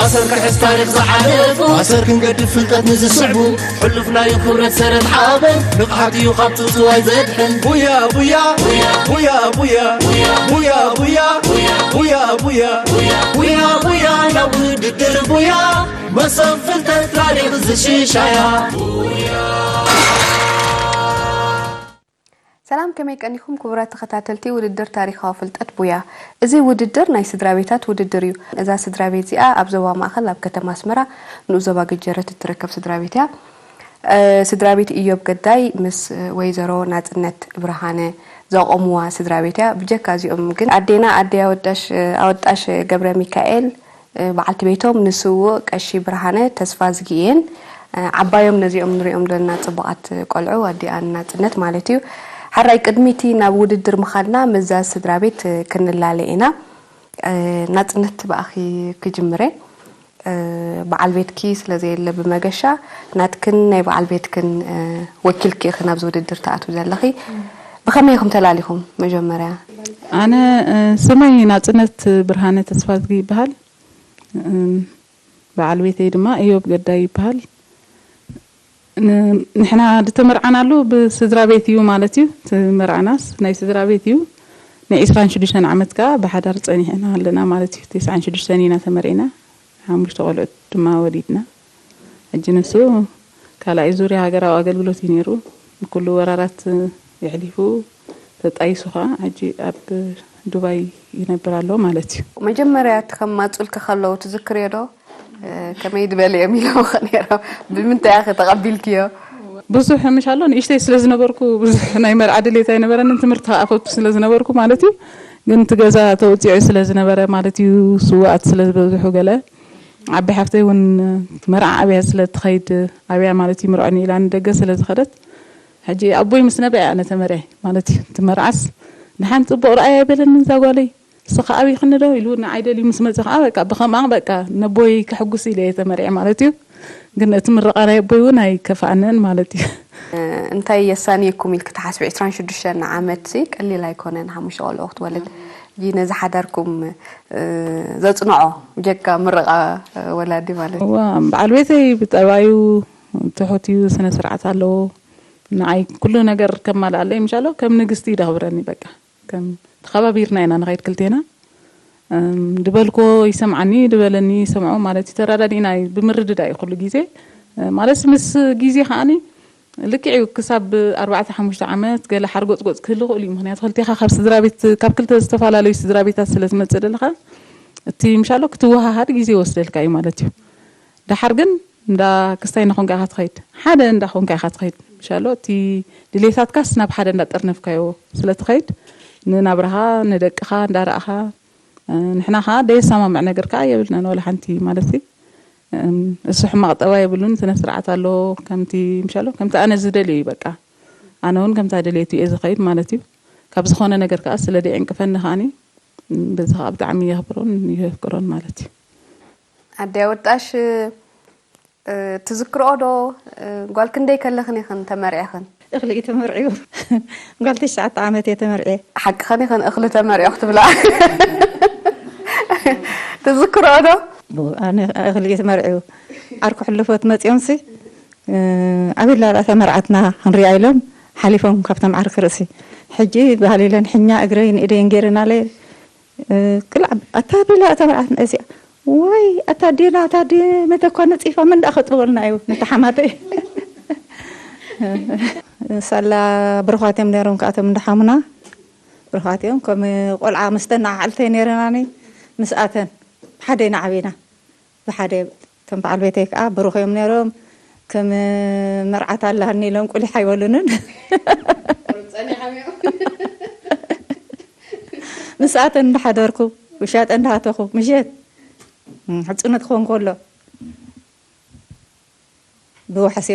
ኣሰር ክሕዝ ታሪኽ ዝሓለፉ ኣሰር ክንገድፍ ፍልጠት ንዝስዕቡ ሕሉፍ ናይ ክብረት ሰረት ሓበን ንቕሓት እዩ ካብ ጽውጽዋይ ዘድሕን ቡያ ቡያ ቡያ ቡያ ቡያ ቡያ ቡያ ቡያ ቡያ ቡያ ቡያ ናብ ውድድር ቡያ መሰብ ፍልጠት ታሪኽ ዝሽሻያ ሰላም ከመይ ቀኒኹም ክቡራት ተኸታተልቲ ውድድር ታሪኻዊ ፍልጠት ቡያ። እዚ ውድድር ናይ ስድራ ቤታት ውድድር እዩ። እዛ ስድራ ቤት እዚኣ ኣብ ዞባ ማእኸል ኣብ ከተማ ኣስመራ ንኡስ ዞባ ገጀረት እትርከብ ስድራ ቤት እያ። ስድራ ቤት ኢዮብ ገዳይ ምስ ወይዘሮ ናጽነት ብርሃነ ዘቖምዋ ስድራ ቤት እያ። ብጀካ እዚኦም ግን ኣዴና ኣደይ ኣወዳሽ ኣወጣሽ ገብረ ሚካኤል በዓልቲ ቤቶም ንስውእ ቀሺ ብርሃነ ተስፋዝጊ እየን። ዓባዮም ነዚኦም ንሪኦም ዘለና ፅቡቓት ቆልዑ ኣዲኣን ናፅነት ማለት እዩ። ሓራይ ቅድሚቲ ናብ ውድድር ምኻድና ምስዛ ስድራ ቤት ክንላለ ኢና። ናፅነት ብኣኺ ክጅምረ። በዓል ቤትኪ ስለዘየለ ብመገሻ ናትክን ናይ በዓል ቤትክን ወኪልኪ ኢኺ ናብዚ ውድድር ትኣትዊ ዘለኺ። ብኸመይ ኢኹም ተላሊኹም መጀመርያ? ኣነ ስመይ ናፅነት ብርሃነ ተስፋዝጊ ይበሃል። በዓል ቤተይ ድማ እዮብ ገዳይ ይበሃል። ንሕና ዝተመርዓናሉ ብስድራ ቤት እዩ ማለት እዩ። እቲ መርዓናስ ናይ ስድራ ቤት እዩ። ናይ ዕስራን ሽዱሽተን ዓመት ከዓ ብሓዳር ፀኒሕና ኣለና ማለት እዩ። ተስዓን ሽዱሽተን ኢና ተመርዒና። ሓሙሽተ ቆልዑት ድማ ወሊድና። ሕጂ ንሱ ካልኣይ ዙርያ ሃገራዊ ኣገልግሎት እዩ ነይሩ። ንኩሉ ወራራት የሕሊፉ ተጣይሱ ከዓ ሕጂ ኣብ ዱባይ ይነብር ኣሎ ማለት እዩ። መጀመርያ እቲ ከማፁልኪ ከለዉ ትዝክርዮ ዶ? ከመይ ዝበለ እዮም ኢሎምኺ ነይሮም? ብምንታይ ኢኺ ተቐቢልክዮ? ብዙሕ ምሽ ኣሎ ንእሽተይ ስለ ዝነበርኩ ብዙሕ ናይ መርዓ ድሌት ኣይነበረንን። ትምህርቲ ከዓ ፈቱ ስለ ዝነበርኩ ማለት እዩ። ግን እቲ ገዛ ተወፂዑ ስለ ዝነበረ ማለት እዩ ስውኣት ስለ ዝበዝሑ ገለ ዓቢ ሓፍተይ እውን መርዓ ኣብያ ስለ እትኸይድ ኣብያ ማለት እዩ ምርዖኒ ኢላ ንደገ ስለ ዝኸደት ሕጂ ኣቦይ ምስ ነብዐ እያ ነተ መርዐ ማለት እዩ። እቲ መርዓስ ደሓን ፅቡቕ ረኣያ ኣይበለንን እዛ ጓለይ። እስኻ ኣብይ ክንዶ ኢሉ ንዓይ ደልዩ ምስ መፀ ከዓ በቃ ብኸምኣ በቃ ነቦይ ከሕጉስ ኢለ እየ ተመርዐ ማለት እዩ። ግን እቲ ምርቓ ናይ ኣቦይ እውን ኣይከፍኣንን ማለት እዩ። እንታይ የሳንየኩም ኢልኪ ትሓስቢ? ዕስራን ሽዱሽተን ዓመት ሲ ቀሊል ኣይኮነን፣ ሓሙሽተ ቆልዑ ክትወልድ። ይ ነዚ ሓዳርኩም ዘጽንዖ ብጀካ ምርቓ ወላዲ ማለት እዩ። እዋ በዓል ቤተይ ብጠባዩ ትሑት እዩ፣ ስነ ስርዓት ኣለዎ። ንዓይ ኩሉ ነገር ከማልኣለይ ምሻሎ ከም ንግስቲ ይደኽብረኒ በቃ። ከም ተኸባቢርና ኢና ንኸይድ ክልቴና። እም፣ ድበልኮ ይሰምዓኒ፣ ድበለኒ ይሰምዖ ማለት እዩ። ተረዳዲእና እዩ፣ ብምርድዳእ እዩ ኩሉ ግዜ። እ፣ ማለት ምስ ግዜ ከዓኒ ልክዕ እዩ፣ ክሳብ ኣርባዕተ ሓሙሽተ ዓመት ገለ ሓርጎጽጎጽ ክህሉ ይኽእል እዩ። ምኽንያቱ ክልቴኻ ካብ ስድራ ቤት፣ ካብ ክልተ ዝተፈላለዩ ስድራ ቤታት ስለ ትመጽእ ዘለኻ፣ እቲ ምሻሎ ክትወሃሃድ ግዜ ይወስደልካ እዩ ማለት እዩ። ደሓር ግን እንዳ ክስታይ እናኾንካ ኢኻ ትኸይድ፣ ሓደ እንዳ ኾንካ ኢኻ ትኸይድ። ምሻሎ እቲ ድሌታትካስ ናብ ሓደ እንዳ ጠርነፍካዮ ስለ ትኸይድ፣ ንናብራኻ ንደቅኻ እንዳ ረኣኻ፣ እ፣ ንሕና ኸዓ ደየሰማምዕ ነገር ከኣ የብልናን ወላ ሓንቲ ማለት እዩ። እም፣ እሱ ሕማቕ ጠባይ የብሉን፣ ስነ ስርዓት ኣለዎ፣ ከምቲ ምሻሎ ከምቲ ኣነ ዝደልዮ እዩ በቃ። ኣነ እውን ከምታ ደልየቱ እየ ዝኸይድ ማለት እዩ። ካብ ዝኾነ ነገር ከኣ ስለ ደየዕንቅፈኒ ከኣኒ፣ እም፣ በዚ ኸኣ ብጣዕሚ የኽብሮን የፍቅሮን ማለት እዩ። ኣደይ ኣወጣሽ ትዝክርኦ ዶ? ጓል ክንደይ ከለኽን ኢኽን ተመርዒኽን? እኽሊ እዩ ተመርዕዩ። ጓል ትሽዓተ ዓመት እየ ተመርዕየ። ሓቅኽን ኢኽን እኽሊ ተመርዕዮ ክትብላ ትዝክርኦ ዶ? ኣነ እኽሊ እዩ ተመርዕዩ። ዓርኩ ሕልፎት መፅዮምሲ ኣቤላ ላእተ መርዓትና ክንሪኣ ኢሎም ሓሊፎም ካብቶም ዓርኪ ርእሲ። ሕጂ ባህሊ ኢለን ሕኛ እግረይን ኢደይን ገይረናለ ክልዓ ኣታ ቤላ እታ መርዓትና እዚኣ ወይ ኣታ ኣዴና እታ ኣዴ መተ እኳ ነፂፋ መን ደኣ ከጥበልና እዩ ነቲ ሓማተይ ሳላ ብሩኻት እዮም ነይሮም ከኣቶም እንዳሓሙና ብሩኻት እዮም ከም ቆልዓ ምስተን ንዓዕልተይ ነይረናኒ ምስኣተን ብሓደ ኢና ዓበና ብሓደ እቶም በዓል ቤተይ ከዓ ብሩኽ እዮም ነይሮም ከም መርዓት ኣላሃኒ ኢሎም ቁሊሕ ኣይበሉንን ምስኣተን እንዳሓደርኩ ውሻጠ እንዳሃተኹ ምሸት ሕፅነት ክኾን ከሎ ብዋሕሲ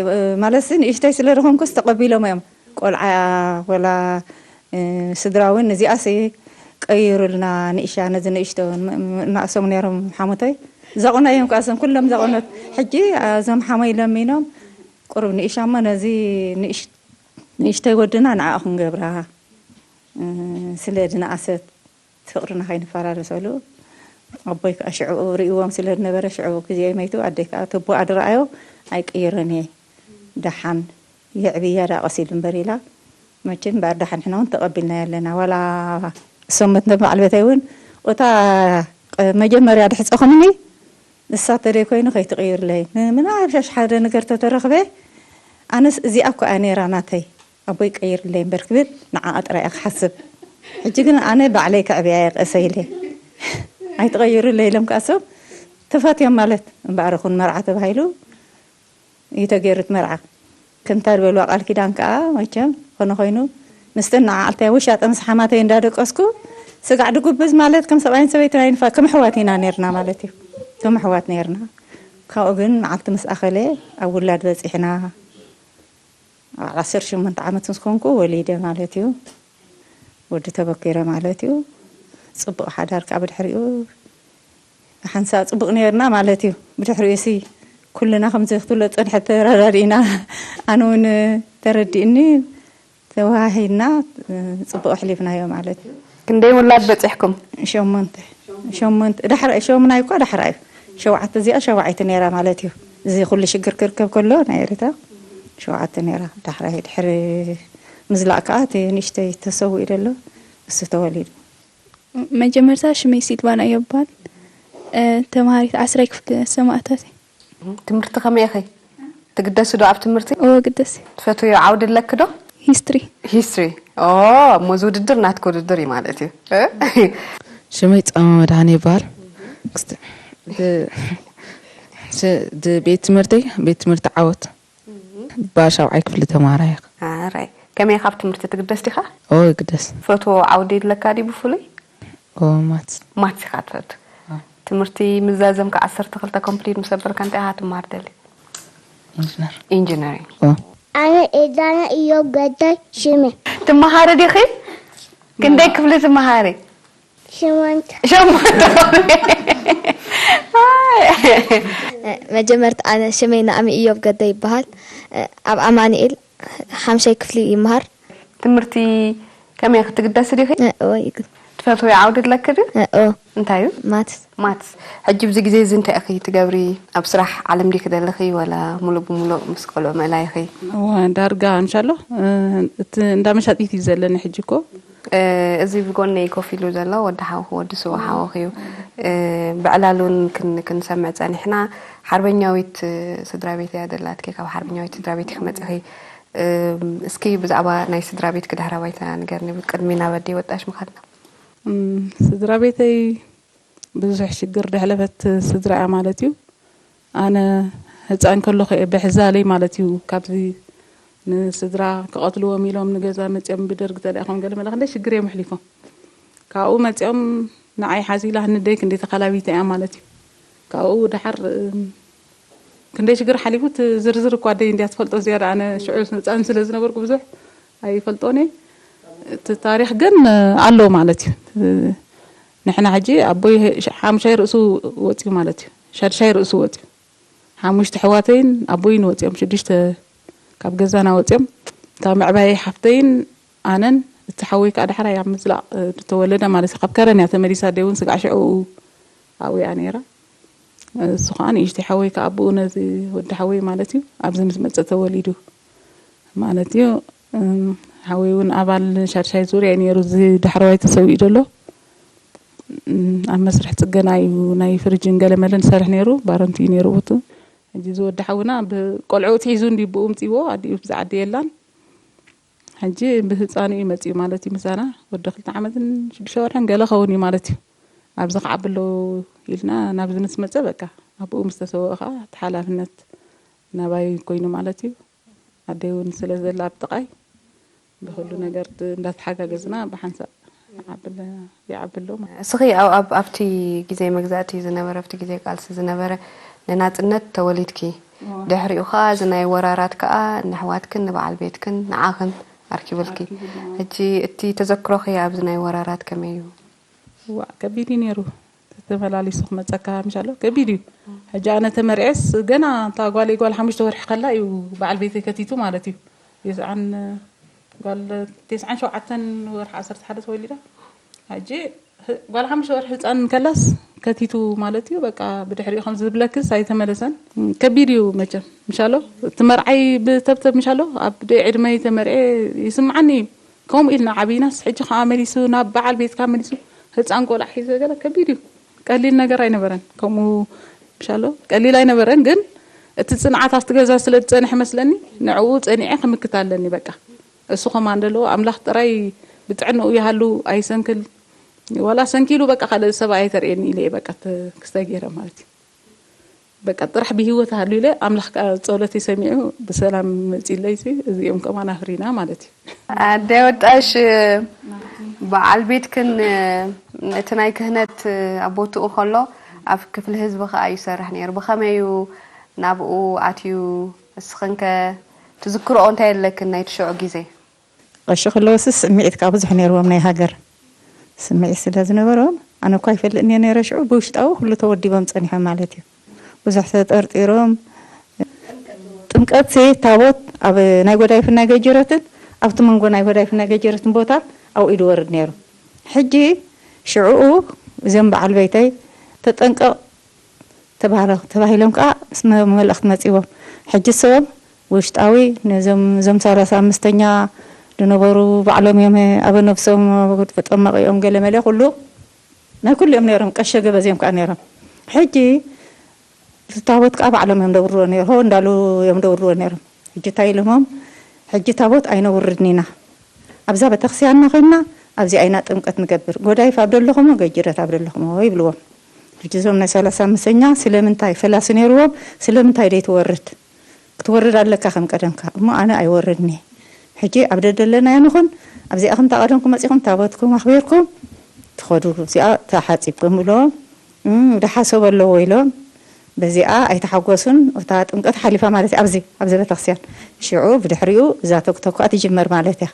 ማለት ንእሽተይ ስለ ዝኾንኩስ ተቐቢሎም እዮም ቆልዓ ወላ ስድራ እውን እዚኣሲ ቀይሩልና ንእሻ ነዚ ንእሽቶ ንኣሶም ነይሮም ሓሙተይ ዘቑና እዮም ከኣሶም ኩሎም ዘቑኖት ሕጂ እዞም ሓመይ ለሚኖም ቁሩብ ንእሻ እሞ ነዚ ንእሽተይ ወድና ንዓኣ ክንገብራ ስለ ድንኣሰት ፍቕርና ከይንፈራረሰሉ ኣቦይ ከዓ ሽዑ ርእይዎም ስለ ዝነበረ ሽዑ ግዜ መይቱ፣ ኣደይ ከዓ ተቦኣ ድረኣዮ ኣይቅይርን እየ፣ ደሓን የዕብያ ዳ ቀስ ኢሉ እምበር ኢላ። መቸም እምበኣር ደሓን ንሕና እውን ተቐቢልናዮ ኣለና። ዋላ እሶም መትነ በዓል ቤተይ እውን እታ መጀመርያ ድሕፀኹምኒ ንሳ ተደይ ኮይኑ ከይትቕይርለይ፣ ምናብ ሻሽ ሓደ ነገር ተተረኽበ፣ ኣነስ እዚኣ እኮ እያ ነይራ ናተይ፣ ኣቦይ ቀይርለይ እምበር ክብል ንዓኣ ጥራይ እየ ክሓስብ። ሕጂ ግን ኣነ ባዕለይ ከዕብያ እየ ቀሰ ኢለ። ኣይትቐይርለይ ኢሎም ከኣ ሰብ ተፋትዮም ማለት እምበኣር ይኹን መርዓ ተባሂሉ እዩ ተገይሩ እቲ መርዓ። ከምታ ዝበልዋ ቃል ኪዳን ከኣ መቸም ኾነ ኾይኑ ምስትን ንዓዓልተይ ውሻጠ ምስ ሓማተይ እንዳደቀስኩ ስጋዕ ድጉብዝ ማለት ከም ሰብኣይን ሰበይትን ኣይንፋ ከም ኣሕዋት ኢና ነርና ማለት እዩ። ከም ኣሕዋት ነርና። ካብኡ ግን መዓልቲ ምስ ኣኸለ ኣብ ውላድ በጺሕና። በዓል ዓሰርተ ሸሞንተ ዓመት ምስ ኮንኩ ወሊደ ማለት እዩ። ወዲ ተበኪረ ማለት እዩ። ጽቡቕ ሓዳር ከኣ ብድሕሪኡ ሓንሳእ ጽቡቕ ነርና ማለት እዩ። ብድሕሪኡ ሲ ኩልና ከምዚ ክትብሎ ጸንሐት ተረዳዲእና ኣነ እውን ተረዲእኒ ተዋሂድና ጽቡቕ ኣሕሊፍናዮ ማለት እዩ። ክንደይ ውላድ በጺሕኩም? ሸሞንተ ሸሞንተ ዳሕራ ሸሙናይ እኳ ዳሕራ እዩ። ሸውዓተ እዚኣ ሸዋዒት ነይራ ማለት እዩ። እዚ ኩሉ ሽግር ክርከብ ከሎ ናይ ኤርትራ ሸውዓተ ነይራ። ዳሕራይ ድሕሪ ምዝላእ ከዓ እቲ ንእሽተይ ተሰዊኡ ደሎ እሱ ተወሊዱ። መጀመርታ ሽመይ ሲልቫና እዮ እበሃል። ተምሃሪት ዓስራይ ክፍሊ ሰማእታት እየ። ትምህርቲ ከመይ ኢኺ? ትግደሲ ዶ ኣብ ትምህርቲ? እወ ግደስ። ትፈትውዮ ዓውዲ ኣለኪ ዶ? ሂስትሪ። ሂስትሪ። ኦ፣ እሞ እዚ ውድድር ናትኪ ውድድር እዩ ማለት እዩ። ሽመይ ጻማ መድሃኔ ይበሃል። ክስተ- ድ- ስ- ድ- ቤት ትምህርተይ ቤት ትምህርቲ ዓወት ባሻብዓይ ክፍሊ ተማሃራይ ኢኻ። ኣራይ ከመይ ኢኻ ኣብ ትምህርቲ ትግደስ ዲኻ? ኦ ይግደስ። ፈትዎ ዓውዲ ኣለካ ድዩ ብፍሉይ? ኦ ማትስ። ማትስ ኢኻ ትፈቱ። ትምህርቲ ምዛዘምካ ዓሰርተ ክልተ ኮምፕሊት ምስ ኣበልካ እንታይ ኢኻ ትመሃር ደሊ? ኢንጂነር። ኢንጂነሪንግ። ኣነ ኤዳና ኢዮብ ገዳይ ሽመ። ትመሃሪ ዲኺ? ክንደይ ክፍሊ ትመሃሪ? ሸሞንተ። ሸሞንተ። መጀመርታ ኣነ ሽመይ ናእሚ ኢዮብ ገዳይ ይበሃል። ኣብ ኣማኑኤል ሓምሻይ ክፍሊ ይመሃር። ትምህርቲ ከመይ ክትግደሲ ዲኺ? እወ ይግል። ትፈትዊ ዓውዲ ኣለኪ ድዩ? እወ። እንታይ እዩ? ማትስ። ማትስ። ሕጂ ብዚ ግዜ እዚ እንታይ ኢኺ ትገብሪ? ኣብ ስራሕ ዓለም ዲኺ ዘለኺ ወላ ሙሉእ ብሙሉእ ምስ ቆልዑ ምእላይ ኢኺ? እወ ዳርጋ እንሻሎ እቲ እንዳ መሻጢት እዩ ዘለኒ ሕጂ እኮ። እዚ ብጎነይ ኮፍ ኢሉ ዘሎ ወዲ ሓውኺ ወዲ ስዋ ሓውኺ እዩ። ብዕላል እውን ክንሰምዕ ፀኒሕና። ሓርበኛዊት ስድራ ቤት እያ ደላትኪ። ካብ ሓርበኛዊት ስድራ ቤት ኢኺ መፂኺ። እስኪ ብዛዕባ ናይ ስድራ ቤትኪ ድሕረ ባይታ ንገርኒ ቅድሚ ናብ ኣደይ ወጣሽ ምኻድና። ስድራ ቤተይ ብዙሕ ሽግር ደሕለፈት ስድራ እያ ማለት እዩ። ኣነ ህፃን ከለኹ እየ ብሕዛለይ ማለት እዩ ካብዚ ንስድራ ክቐትልዎም ኢሎም ንገዛ መፅኦም ብደርግ ተላኢኾም ገለ መለ ክንደይ ሽግር እዮም ኣሕሊፎም። ካብኡ መፅኦም ንዓይ ሓዚላ ህንደይ ክንደይ ተኻላቢተ እያ ማለት እዩ። ካብኡ ደሓር ክንደይ ሽግር ሓሊፉ እቲ ዝርዝር እኳ ኣደይ እንድያ ትፈልጦ ዝያዳ ኣነ ሽዑ ህፃን ስለ ዝነበርኩ ብዙሕ ኣይፈልጦን እየ። እቲ ታሪኽ ግን ኣሎ ማለት እዩ። ንሕና ሕጂ ኣቦይ ሓሙሻይ ርእሱ ወፅዩ ማለት እዩ። ሻድሻይ ርእሱ ወፅዩ። ሓሙሽተ ኣሕዋተይን ኣቦይን ወፅዮም ሽዱሽተ ካብ ገዛና ወፅዮም። እታ መዕባየይ ሓፍተይን ኣነን እቲ ሓወይ ከዓ ዳሕራይ ኣብ ምዝላቕ ዝተወለደ ማለት እዩ። ካብ ከረን እያ ተመሊሳ ኣደይ እውን ስጋዕ ሽዑ ኣብኡ እያ ነይራ። እሱ ከዓ ንእሽተይ ሓወይ ከዓ ኣቦኡ ነዚ ወዲ ሓወይ ማለት እዩ ኣብዚ ምስ መፀ ተወሊዱ ማለት እዩ። ሓወይ እውን ኣባል ሻድሻይ ዙርያ እዩ ነይሩ። እዚ ዳሕረዋይ ተሰዊኡ ዘሎ ኣብ መስርሕ ፅገና እዩ። ናይ ፍርጅን ገለመለን ዝሰርሕ ነይሩ። ባረንቱ እዩ ነይሩ ቦቱ። ሕጂ እዚ ወዲ ሓውና ብቆልዑ ትሒዙ እንዲ ብኡ ምፅዎ ኣዲኡ ብዛ ዓዲ የላን። ሕጂ ብህፃኑ እዩ መፅኡ ማለት እዩ ምሳና ወዲ ክልተ ዓመትን ሽዱሽተ ወርሕን ገለ ኸውን እዩ ማለት እዩ። ኣብዚ ክዓቢ ኣለዉ ኢልና ናብዚ ምስ መፀ በቃ ኣብኡ ምስ ተሰወኡ ከዓ እቲ ሓላፍነት ናባይ ኮይኑ ማለት እዩ። ኣደይ እውን ስለ ዘላ ኣብ ጥቓይ ብኩሉ ነገር እንዳተሓጋገዝና ብሓንሳእ ይዓቢ ኣሎ ማለት እዩ። እስኺ ኣብ ኣብ ኣብቲ ግዜ መግዛእቲ ዝነበረ ኣብቲ ግዜ ቃልሲ ዝነበረ ንናጽነት ተወሊድኪ ድሕሪኡ ከኣ እዚ ናይ ወራራት ከኣ ነሕዋትክን ንበዓል ቤትክን ንዓኽን ኣርኪብልኪ። ሕጂ እቲ ተዘክሮኺ ኣብዚ ናይ ወራራት ከመይ እዩ? እዋእ ከቢድ እዩ ነይሩ። ተመላሊሱ ክመፀካ ምሻሎ ከቢድ እዩ። ሕጂ ኣነ ተመርዔስ ገና እታ ጓለይ ጓል ሓሙሽተ ወርሒ ከላ እዩ በዓል ቤተይ ከቲቱ ማለት እዩ። የስዓን ጓል ተስዓን ሸውዓተን ወርሒ ዓሰርተ ሓደ ተወሊዳ። ሕጂ ጓል ሓሙሽተ ወርሒ ህፃን ከላስ ከቲቱ ማለት እዩ። በቃ ብድሕሪኡ ከም ዝብለክስ ኣይተመለሰን። ከቢድ እዩ መቸም። ምሻሎ እቲ መርዓይ ብተብተብ ምሻሎ ኣብ ደይ ዕድመይ ተመርዐ ይስምዓኒ እዩ። ከምኡ ኢልና ዓብይናስ ሕጂ ከዓ መሊሱ ናብ በዓል ቤትካ መሊሱ ህፃን ቆልዓ ሒዘ ገለ ከቢድ እዩ። ቀሊል ነገር ኣይነበረን። ከምኡ ምሻሎ ቀሊል ኣይነበረን፣ ግን እቲ ፅንዓት ኣብቲ ገዛ ስለ ዝፀንሐ መስለኒ ንዕኡ ፀኒዐ ክምክት ኣለኒ። በቃ እሱ ከማን ዘለዎ ኣምላኽ ጥራይ ብጥዕንኡ ይሃሉ ኣይሰንክል። ዋላ ሰንኪሉ በቃ ካልእ ሰብ ኣይተርእየኒ ኢለ እየ በቃ ተ- ክስታይ ገይረ ማለት እዩ። በቃ ጥራሕ ብህይወት ሃሉ ኢለ ኣምላኽ ከኣ ጸሎተይ ሰሚዑ ብሰላም መጺለይ ሲ እዚኦም ከማን ኣፍሪና ማለት እዩ። ኣደ ወጣሽ በዓል ቤትክን እቲ ናይ ክህነት ኣብ ቦትኡ ከሎ ኣብ ክፍሊ ህዝቢ ከኣ ይሰርሕ ነይሩ። ብኸመይ እዩ ናብኡ ኣትዩ? እስኽንከ ትዝክርኦ እንታይ ኣለክን ናይቲ ሽዑ ግዜ? ቀሺ ከለውስ ስምዒት ከዓ ብዙሕ ነይርዎም ናይ ሃገር ስምዒት ስለ ዝነበሮም ኣነ እኳ ይፈልጥ እየ ነይረ ሽዑ ብውሽጣዊ ኩሉ ተወዲቦም ፀኒሖም ማለት እዩ። ብዙሕ ተጠርጢሮም ጥምቀት ሲ ታቦት ኣብ ናይ ጎዳይፍን ናይ ገጀረትን ኣብቲ መንጎ ናይ ጎዳይፍን ናይ ገጀረትን ቦታ ኣብኡ እዩ ዝወርድ ነይሩ። ሕጂ ሽዕኡ እዞም በዓል ቤተይ ተጠንቀቕ ተባህለ ተባሂሎም ከዓ መልእኽቲ መፂዎም። ሕጂ ሰም ውሽጣዊ ነዞም ዞም ሰላሳ ኣምስተኛ ዝነበሩ ባዕሎም እዮም ኣበ ነብሶም ተጠመቂ እዮም ገለ መለ ኩሉ ናይ ኩሉ እዮም ነይሮም ቀሸ ገበዝ እዮም ከዓ ነይሮም። ሕጂ ታቦት ከዓ ባዕሎም እዮም ደውርዎ ነይሮ ሆ እንዳሉ እዮም ደውርዎ ነይሮም። ሕጂ እንታይ ኢሎሞም ሕጂ ታቦት ኣይነውርድን ኢና ኣብዛ ቤተክርስትያንና ኮይንና ኣብዚኣ ኢና ጥምቀት ንገብር ጎዳይፍ ኣብ ደለኹሞ ገጅረት ኣብ ደለኹሞ ይብልዎም። ሕጂ እዞም ናይ ሰላሳ ኣምስተኛ ስለምንታይ ፈላሲ ነይርዎም ስለምንታይ ደይትወርድ ክትወርድ ኣለካ ከም ቀደምካ እሞ ኣነ ኣይወርድን እየ። ሕጂ ኣብ ደደለናዮ ንኹን ኣብዚኣ ከምታ ቀደምኩም መፂኹም ታቦትኩም ኣኽቢርኩም ትኸዱ እዚኣ ተሓፂብኩም ብሎም ዝሓሰቡ ኣለዎ ኢሎም በዚኣ ኣይተሓጎሱን። እታ ጥምቀት ሓሊፋ ማለት እዩ ኣብዚ ኣብዚ ቤተክርስትያን ሽዑ ብድሕሪኡ እዛ ተኩተኳ ትጅመር ማለት እያ።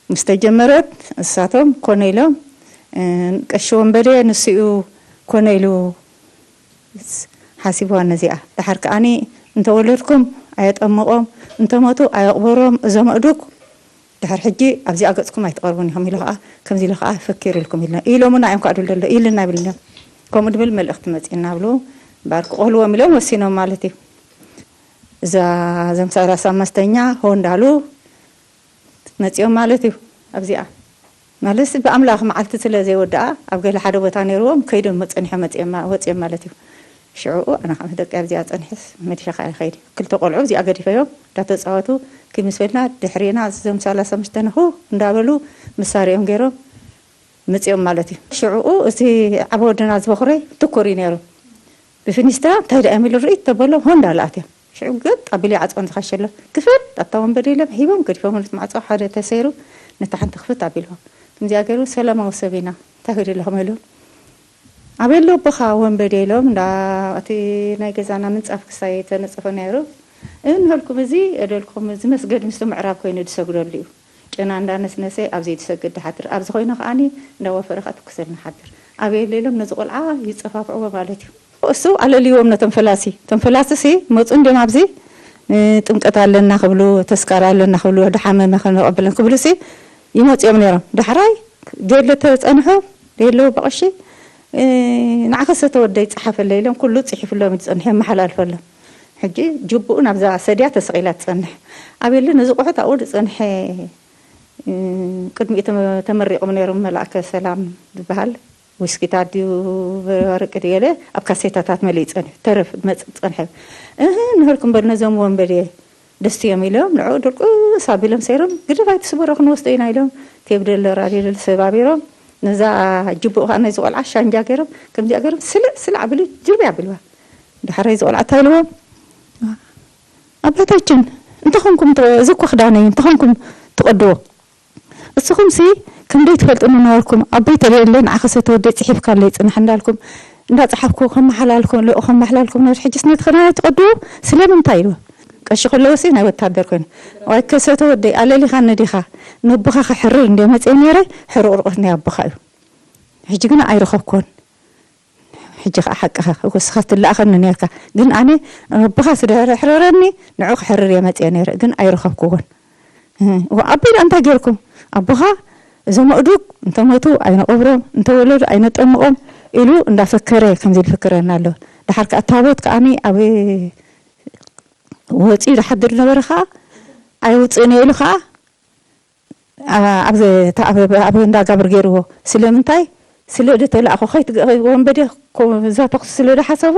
ምስ ተጀመረት እሳቶም ኮነ ኢሎም ቀሺ ወንበዴ ንሱ እዩ ኮነ ኢሉ ሓሲብዋ ነዚኣ። ደሓር ከኣኒ እንተወለድኩም ኣየጠምቖም እንተሞቱ ኣየቕበሮም እዞም ኣእዱግ ድሕር ሕጂ ኣብዚኣ ገፅኩም ኣይትቐርቡን ኢኹም ኢሉ ከዓ ከምዚ ኢሉ ከዓ ፈኪር ኢልኩም ኢልና ኢሎምና እዮም ከዓ ድብል ደሎ ኢልና ይብልና። ከምኡ ድብል መልእኽቲ መፂእና ብሉ እምበር ክቆልዎም ኢሎም ወሲኖም ማለት እዩ። እዛ እዞም ሰላሳ መስተኛ ሆ እንዳሉ መፂኦም ማለት እዩ። ኣብዚኣ ማለት ብኣምላኽ መዓልቲ ስለ ዘይወድኣ ኣብ ገለ ሓደ ቦታ ነይርዎም ከይዶም ፀኒሖም መፂኦም ወፂኦም ማለት እዩ። ሽዕኡ ኣነ ከዓ ምስ ደቂ ኣብዚኣ ፀኒሐስ መዲሸ ከዓ ይኸይድ ክልተ ቆልዑ ኣብዚኣ ገዲፈዮም እንዳተፃወቱ ክምስበልና ድሕሪና እዞም ሰላሳ ምስተነኹ እንዳበሉ መሳሪኦም ገይሮም መፂኦም ማለት እዩ። ሽዕኡ እቲ ዓበ ወድና ዝበኹረይ ትኩር እዩ ነይሩ። ብፊኒስትራ እንታይ ደኣ ኢሉ ርእይ ተበሎም ሆ እንዳለ ኣትዮም ሽዑ ገጥ ኣቢሉ ይዓፅወን ዝኸሸሎ ክፈት ኣታ ወንበዴ ኢሎም ሂቦም ገዲፎም ነት ማዕፆ ሓደ ተሰይሩ ነታ ሓንቲ ክፍት ኣቢልዎም። ከምዚኣ ገይሩ ሰላማዊ ሰብ ኢና እንታይ ክደለኹም ኢሉ ኣበሎ ኣቦኻ ወንበዴ ኢሎም እንዳ እቲ ናይ ገዛና ምንፃፍ ክሳይ ተነፀፈ ነይሩ። እንበልኩም እዚ እደልኩም እዚ መስገድ ምስቲ ምዕራብ ኮይኑ ዝሰግደሉ እዩ። ጨና እንዳነስነሰ ኣብዚ ዝሰግድ ድሓድር ኣብዚ ኮይኑ ከዓኒ እንዳወፈረ ከዓ ትኩሰልና ሓድር ኣበየለ ኢሎም ነዚ ቆልዓ ይፀፋፍዕዎ ማለት እዩ። እሱ ኣለልዎም ነቶም ፈላሲ እቶም ፈላሲ ሲ መፁ እንዲም ኣብዚ ጥምቀት ኣለና ክብሉ ተስካር ኣለና ክብሉ ድሓመመ ከነቐብለን ክብሉ ሲ ይመፅኦም ነይሮም። ዳሕራይ ገድለ ተፀንሑ ደየለዉ ብቐሺ ንዓኸሰ ተወደይ ፀሓፈለ ኢሎም ኩሉ ፅሒፍሎም ዝፀንሑ የመሓላልፈሎም። ሕጂ ጅቡኡ ናብዛ ሰድያ ተሰቒላ ትፀንሕ። ኣቤለ ነዚ ቁሑት ኣብኡ ዝፀንሐ ቅድሚኡ ተመሪቖም ነይሮም። መላእከ ሰላም ዝበሃል ዊስኪታት ድዩ ወርቂ ድዩ ገለ ኣብ ካሴታታት መሊኡ ይፀንሕ ተረፍ መፅእ ፀንሐ። እህ ንህርኩም በል ነዞም ወንበዴ ደስትዮም ኢሎም ንዕኡ ድርቁስ ኣቢሎም ሰይሮም ግድፍ ኣይትስበሮ ክንወስዶ ኢና ኢሎም ቴብ ደለ ራድዮ ደለ ሰባቢሮም ነዛ ጅቡኡ ከዓ ነዚ ቆልዓ ሻንጃ ገይሮም ከምዚኣ ገይሮም ስልዕ ስልዕ ኣቢሉ ጅርቢ ኣቢልዋ። ዳሕራይ እዚ ቆልዓ እንታይ ኢልዎም ኣባታችን እንተኾንኩም እዚ እኮ ክዳነይ እንተኾንኩም ትቐድዎ እስኹምሲ ከምደይ ትፈልጡ ምነበርኩም ኣቦይ ተለየለ ንዓኸሰ ተወደይ ፅሒፍካለይ ፅናሕ እንዳልኩም እንዳፀሓፍኩ ከመሓላልኩም ልኡ ከመሓላልኩም ነብር ሕጅስ ነቲ ክዳን ኣይትቐድዎ ስለምንታይ ኢሉ ቀሺ ከለወሲ ናይ ወታደር ኮይኑ ዋይ ከሰ ተወደይ ኣለሊኻኒ ዲኻ ነቦኻ ክሕርር እንደ መፅእ ነይረ ሕርቕርቆት ናይ ኣቦኻ እዩ ሕጂ ግን ኣይረኸብኩን ሕጂ ከዓ ሓቅኻ ወስኻ ትለኣኸኒ ነርካ ግን ኣነ ኣቦኻ ስደሕረሕረረኒ ንዑ ክሕርር እየ መፅየ ነይረ ግን ኣይረኸብኩዎን ኣቦይ ደኣ እንታይ ገይርኩም ኣቦኻ እዞም ኣእዱግ እንተሞቱ ኣይነቐብሮም እንተወለዱ ኣይነጠምቖም ኢሉ እንዳፈከረ ከምዚ ይፍክረና ኣሎ። ድሓር ከኣ ታቦት ከኣኒ ኣብ ወፂኡ ድሓድር ነበረ ከኣ ኣይውፅእን እየ ኢሉ ከኣ ኣብ እንዳ ጋብር ገይርዎ። ስለምንታይ? ስለ ድተላእኹ ወንበዴ እዛ ተኽሲ ስለ ድሓሰቡ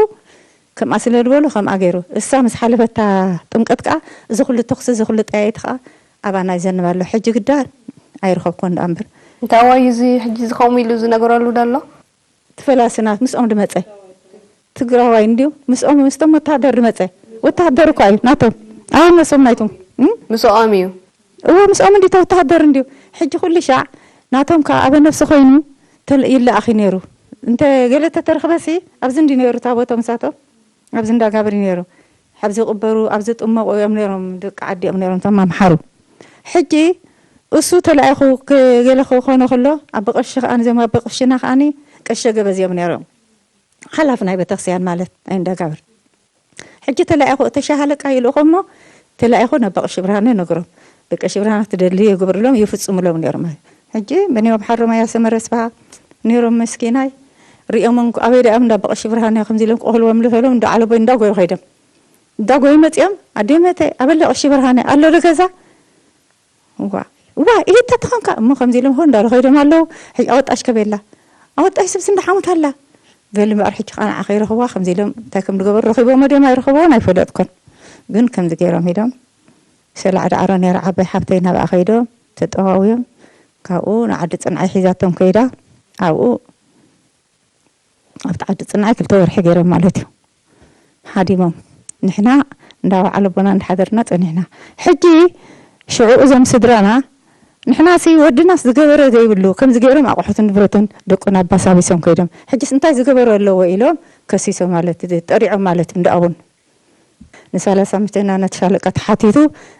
ከምኣ ስለ ድበሉ ከምኣ ገይሩ። እሳ ምስ ሓለፈታ ጥምቀት ከኣ እዚ ኩሉ ተኽሲ እዚ ኩሉ ጠያይቲ ከኣ ኣባና ይዘንብ ኣሎ። ሕጂ ግዳ ኣይረኸብኩን ደኣ እምበር። እንታይ ዋዩ እዚ ሕጂ ዝኸምኡ ኢሉ ዝነገረሉ ደሎ? ትፈላስና ምስኦም ድመጸ ትግራዋይ እንዲዩ። ምስኦም ምስቶም ወተሃደር ድመጸ ወተሃደር እኳ እዩ ናቶም። ኣበነሶም ናይቶም ምስኦም እዩ። እዎ ምስኦም እንዲ ተወተሃደር እንዲዩ። ሕጂ ኩሉ ሻዕ ናቶም ከዓ ኣበነብሲ ኮይኑ ይለኣኽ ነይሩ። እንተ ገለ ተተረኽበሲ ኣብዚ እንዲ ነይሩ ታቦቶም ሳቶም ኣብዚ እንዳጋብር ነይሩ። ኣብዚ ቅበሩ ኣብዚ ጥመቑ እዮም ነይሮም። ደቂ ዓዲ እዮም ነይሮም ቶም ኣምሓሩ። ሕጂ እሱ ተላኢኹ ገለ ክኾነ ከሎ ኣበ ቀሺ ከኣ እዞም ኣበ ቀሽና ከኣ ቀሸ ገበዝ እዮም ነይሮም። ሓላፊ ናይ ቤተክርስቲያን ማለት ናይ እንዳጋብር። ሕጂ ተላኢኹ እቲ ሻሃለቃ ይልእኾ እሞ ተላኢኹ ናብ በቀሺ ብርሃነ ነግሮም። በቀሺ ብርሃነ ትደሊ የግብርሎም ይፍጽምሎም ነይሮም። ሕጂ በኒኦም ሓሮማያ ሰመረ ስብሃ ነይሮም መስኪናይ ሪኦም እንኩ ኣበይ ደኣም እንዳ በቀሺ ብርሃነ ከምዚ ኢሎም ክቆህልዎም ልፈሎም እንዳ ዓለቦይ እንዳጎዩ ከይዶም እንዳጎዩ መጺኦም ኣዴመተ ኣበለ ቀሺ ብርሃነ ኣሎ ዶ ገዛ ዋ ዋ ኢሂ ተተኸንካ እሞ ከምዚ ኢሎም ሆ እንዳሉ ከይዶም ኣለዉ። ሕጂ ኣወጣሽ ከቤላ ኣወጣሽ ስብስ እንዳሓሙት ኣላ ገሊ እምበኣር ሕጂ ከዓ ንዓ ከይረኽብዋ ከምዚ ኢሎም እንታይ ከም ዝገበሩ ረኺቦሞ ድዮም ኣይረኸብዎን ኣይፈለጥኩን። ግን ከምዚ ገይሮም ሂዶም ሰላዕ ዳዕሮ ነይራ ዓባይ ሓብተይ ናብኣ ከይዶም ተጠዋውዮም ካብኡ ንዓዲ ፅንዓይ ሒዛቶም ከይዳ ኣብኡ ኣብቲ ዓዲ ፅንዓይ ክልተ ወርሒ ገይሮም ማለት እዩ። ሓዲሞም ንሕና እንዳበዓል ኣቦና እንዳሓደርና ፀኒሕና። ሕጂ ሽዑ እዞም ስድራና ንሕናሲ ወድናስ ዝገበረ ዘይብሉ ከምዚ ገይሮም ኣቑሑትን ንብረትን ደቁና ኣባሳቢሶም ከይዶም ሕጂስ እንታይ ዝገበረ ኣለዎ ኢሎም ከሲሶም ማለት እዩ። ጠሪዖም ማለት እዩ። እንዳኣቡን ንሳላሳ ምሽተና ነቲ ሻለቃ ተሓቲቱ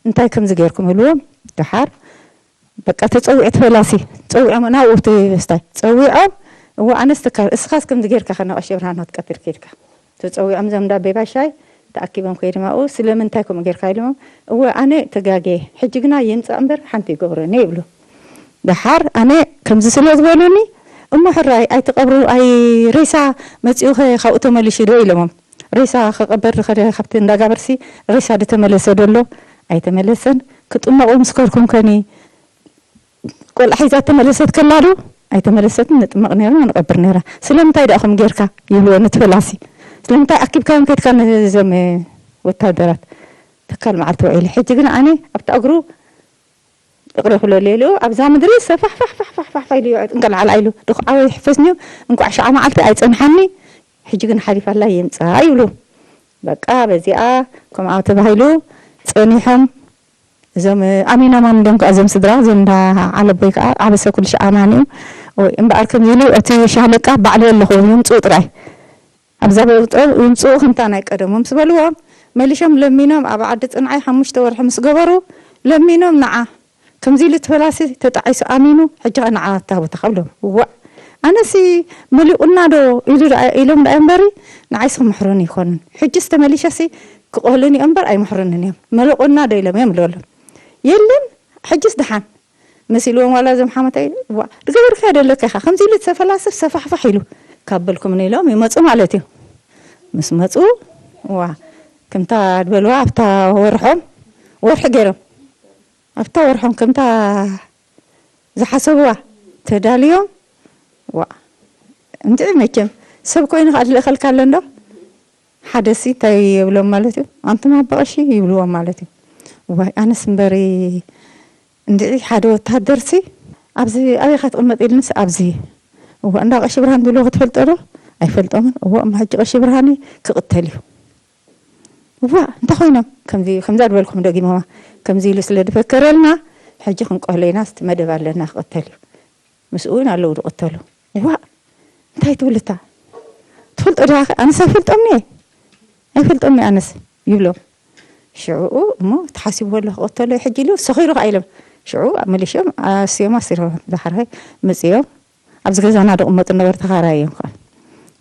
እንታይ ከምዚ ገይርኩም ኢልዎም። ደሓር በቃ ተፀዊዑ እቲ ፈላሲ ፀዊዖም ናብኡ እቲ ስታይ ፀዊዖም እዋ ኣነስ ትካል እስኻስ ከምዚ ጌርካ ከነ ቀሺ ብርሃን ክትቀትል ከይድካ ተፀዊዖም እዞም እንዳ ቤባ ሻይ ተኣኪቦም ከይድም ኣብኡ ስለምንታይ ከምኡ ጌርካ ኢሎሞም እወ ኣነ ተጋግየ ሕጂ ግና ይምፃእ እምበር ሓንቲ ይገብረኒ ይብሉ ደሓር ኣነ ከምዚ ስለ ዝበሉኒ እሞ ሕራይ ኣይትቐብሩ ኣይ ሬሳ መፂኡ ኸ ካብኡ ተመሊሹ ዶ ኢሎሞም ሬሳ ክቕበር ዝኸደ ካብቲ እንዳጋበርሲ ሬሳ ድተመለሰ ደሎ ኣይተመለሰን ክጥመቑ ምስ ከድኩም ከኒ ቆልዓ ሒዛ ተመለሰት ከላ ዶ ኣይተመለሰትን ንጥመቕ ነርና ንቐብር ነርና ስለምንታይ ደኣ ከም ጌርካ ይብልዎ ነቲ ፈላሲ ስለምንታይ ኣኪብካዮም ከድካ ነዞም ወታደራት ተካል መዓልቲ ውዒለ ሕጂ ግን ኣነ ኣብቲ እግሩ እቕረ ክለልየሉ ኣብዛ ምድሪ ሰፋሕፋሕፋሕፋሕፋሕ ኢሉ ይውዕጥ እንቀልዓልዓ ኢሉ ድኹዓወ ይሕፈስኒ እዩ እንቋዕ ሽዓ መዓልቲ ኣይፀንሓኒ ሕጂ ግን ሓሊፋላ የምፅኣ ይብሉ በቃ በዚኣ ከምኣ ተባሂሉ ፀኒሖም እዞም ኣሚኖማም እንዲም ከዓ እዞም ስድራ እዞም እንዳ ዓለቦይ ከዓ ዓበሰ ኩሉ ሽዓ ኣማን እዩ እምበኣር ከምዚ ኢሉ እቲ ሻለቃ ባዕሉ ኣለኹ ይምፅኡ ጥራይ ኣብዛ በውጦ ይምፅኡ ከምታ ናይ ቀደሞም ምስ በልዎም መሊሾም ለሚኖም ኣብ ዓዲ ፅንዓይ ሓሙሽተ ወርሒ ምስ ገበሩ ለሚኖም ንዓ ከምዚ ኢሉ እቲ ፈላሲ ተጣዒሱ ኣሚኑ ሕጂ ከ ንዓ ኣታ ቦታ ካብሎም ዋእ ኣነሲ መሊቑና ዶ ኢሉ ኢሎም ደኣ እምበሪ ንዓይስ ክምሕሩኒ ይኾኑን ሕጂስ ተመሊሸሲ ክቆህሉኒ እዮም እምበር ኣይምሕሩንን እዮም መሊቑና ዶ ኢሎም እዮም ልበሎም የለን ሕጂስ ደሓን መሲልዎም ዋላ እዞም ሓመተይ ዋ ዝገበርካዮ ደለካ ኢኻ ከምዚ ኢሉ ዝሰፈላስፍ ሰፋሕፋሕ ኢሉ ካብ በልኩምኒ ኢሎም ይመፁ ማለት እዩ ምስ መፁ ዋ ከምታ ድበልዋ ኣብታ ወርሖም ወርሒ ገይሮም ኣብታ ወርሖም ከምታ ዝሓሰብዋ ተዳልዮም ዋ እንድዒ መቸም ሰብ ኮይኑ ከዓ ዝልእኸልካ ኣሎ እንዶ ሓደሲ እንታይ የብሎም ማለት እዩ ኣንቱም ኣባቐሺ ይብልዎም ማለት እዩ ዋይ ኣነስ እምበሪ እንድዒ ሓደ ወታሃደርሲ ኣብዚ ኣበይ ኢኻ ትቕመጥ ኢልንስ ኣብዚ እዋ እንዳ ቀሺ ብርሃን ዝብልዎ ክትፈልጦ ዶ ኣይፈልጦምን እዋ እሞ ሕጂ ቀሺ ብርሃነ ክቕተል እዩ እዋ እንታይ ኮይኖም ከምዚ ከምዛ ዝበልኩም ደጊሞማ ከምዚ ኢሉ ስለ ዝፈከረልና ሕጂ ክንቀህሎ ኢና ስቲ መደብ ኣለና ክቕተል እዩ ምስኡ እውን ኣለዉ ዝቕተሉ እዋ እንታይ ትብልታ ትፈልጦ ዲኻ ኣነስ ኣይፈልጦምኒ ኣይፈልጦምኒ ኣነስ ይብሎም ሽዑኡ እሞ ተሓሲቡ ኣሎ ክቕተሎ ሕጂ ኢሉ ሰኺሩ ከኣ ኢሎም ሽዑ መሊሾም ኣስዮም ኣሲሮም ዝሓራይ መፅዮም ኣብዚ ገዛና ዝቕመጡ ነበሩ ተኻራይ እዮም ከዓ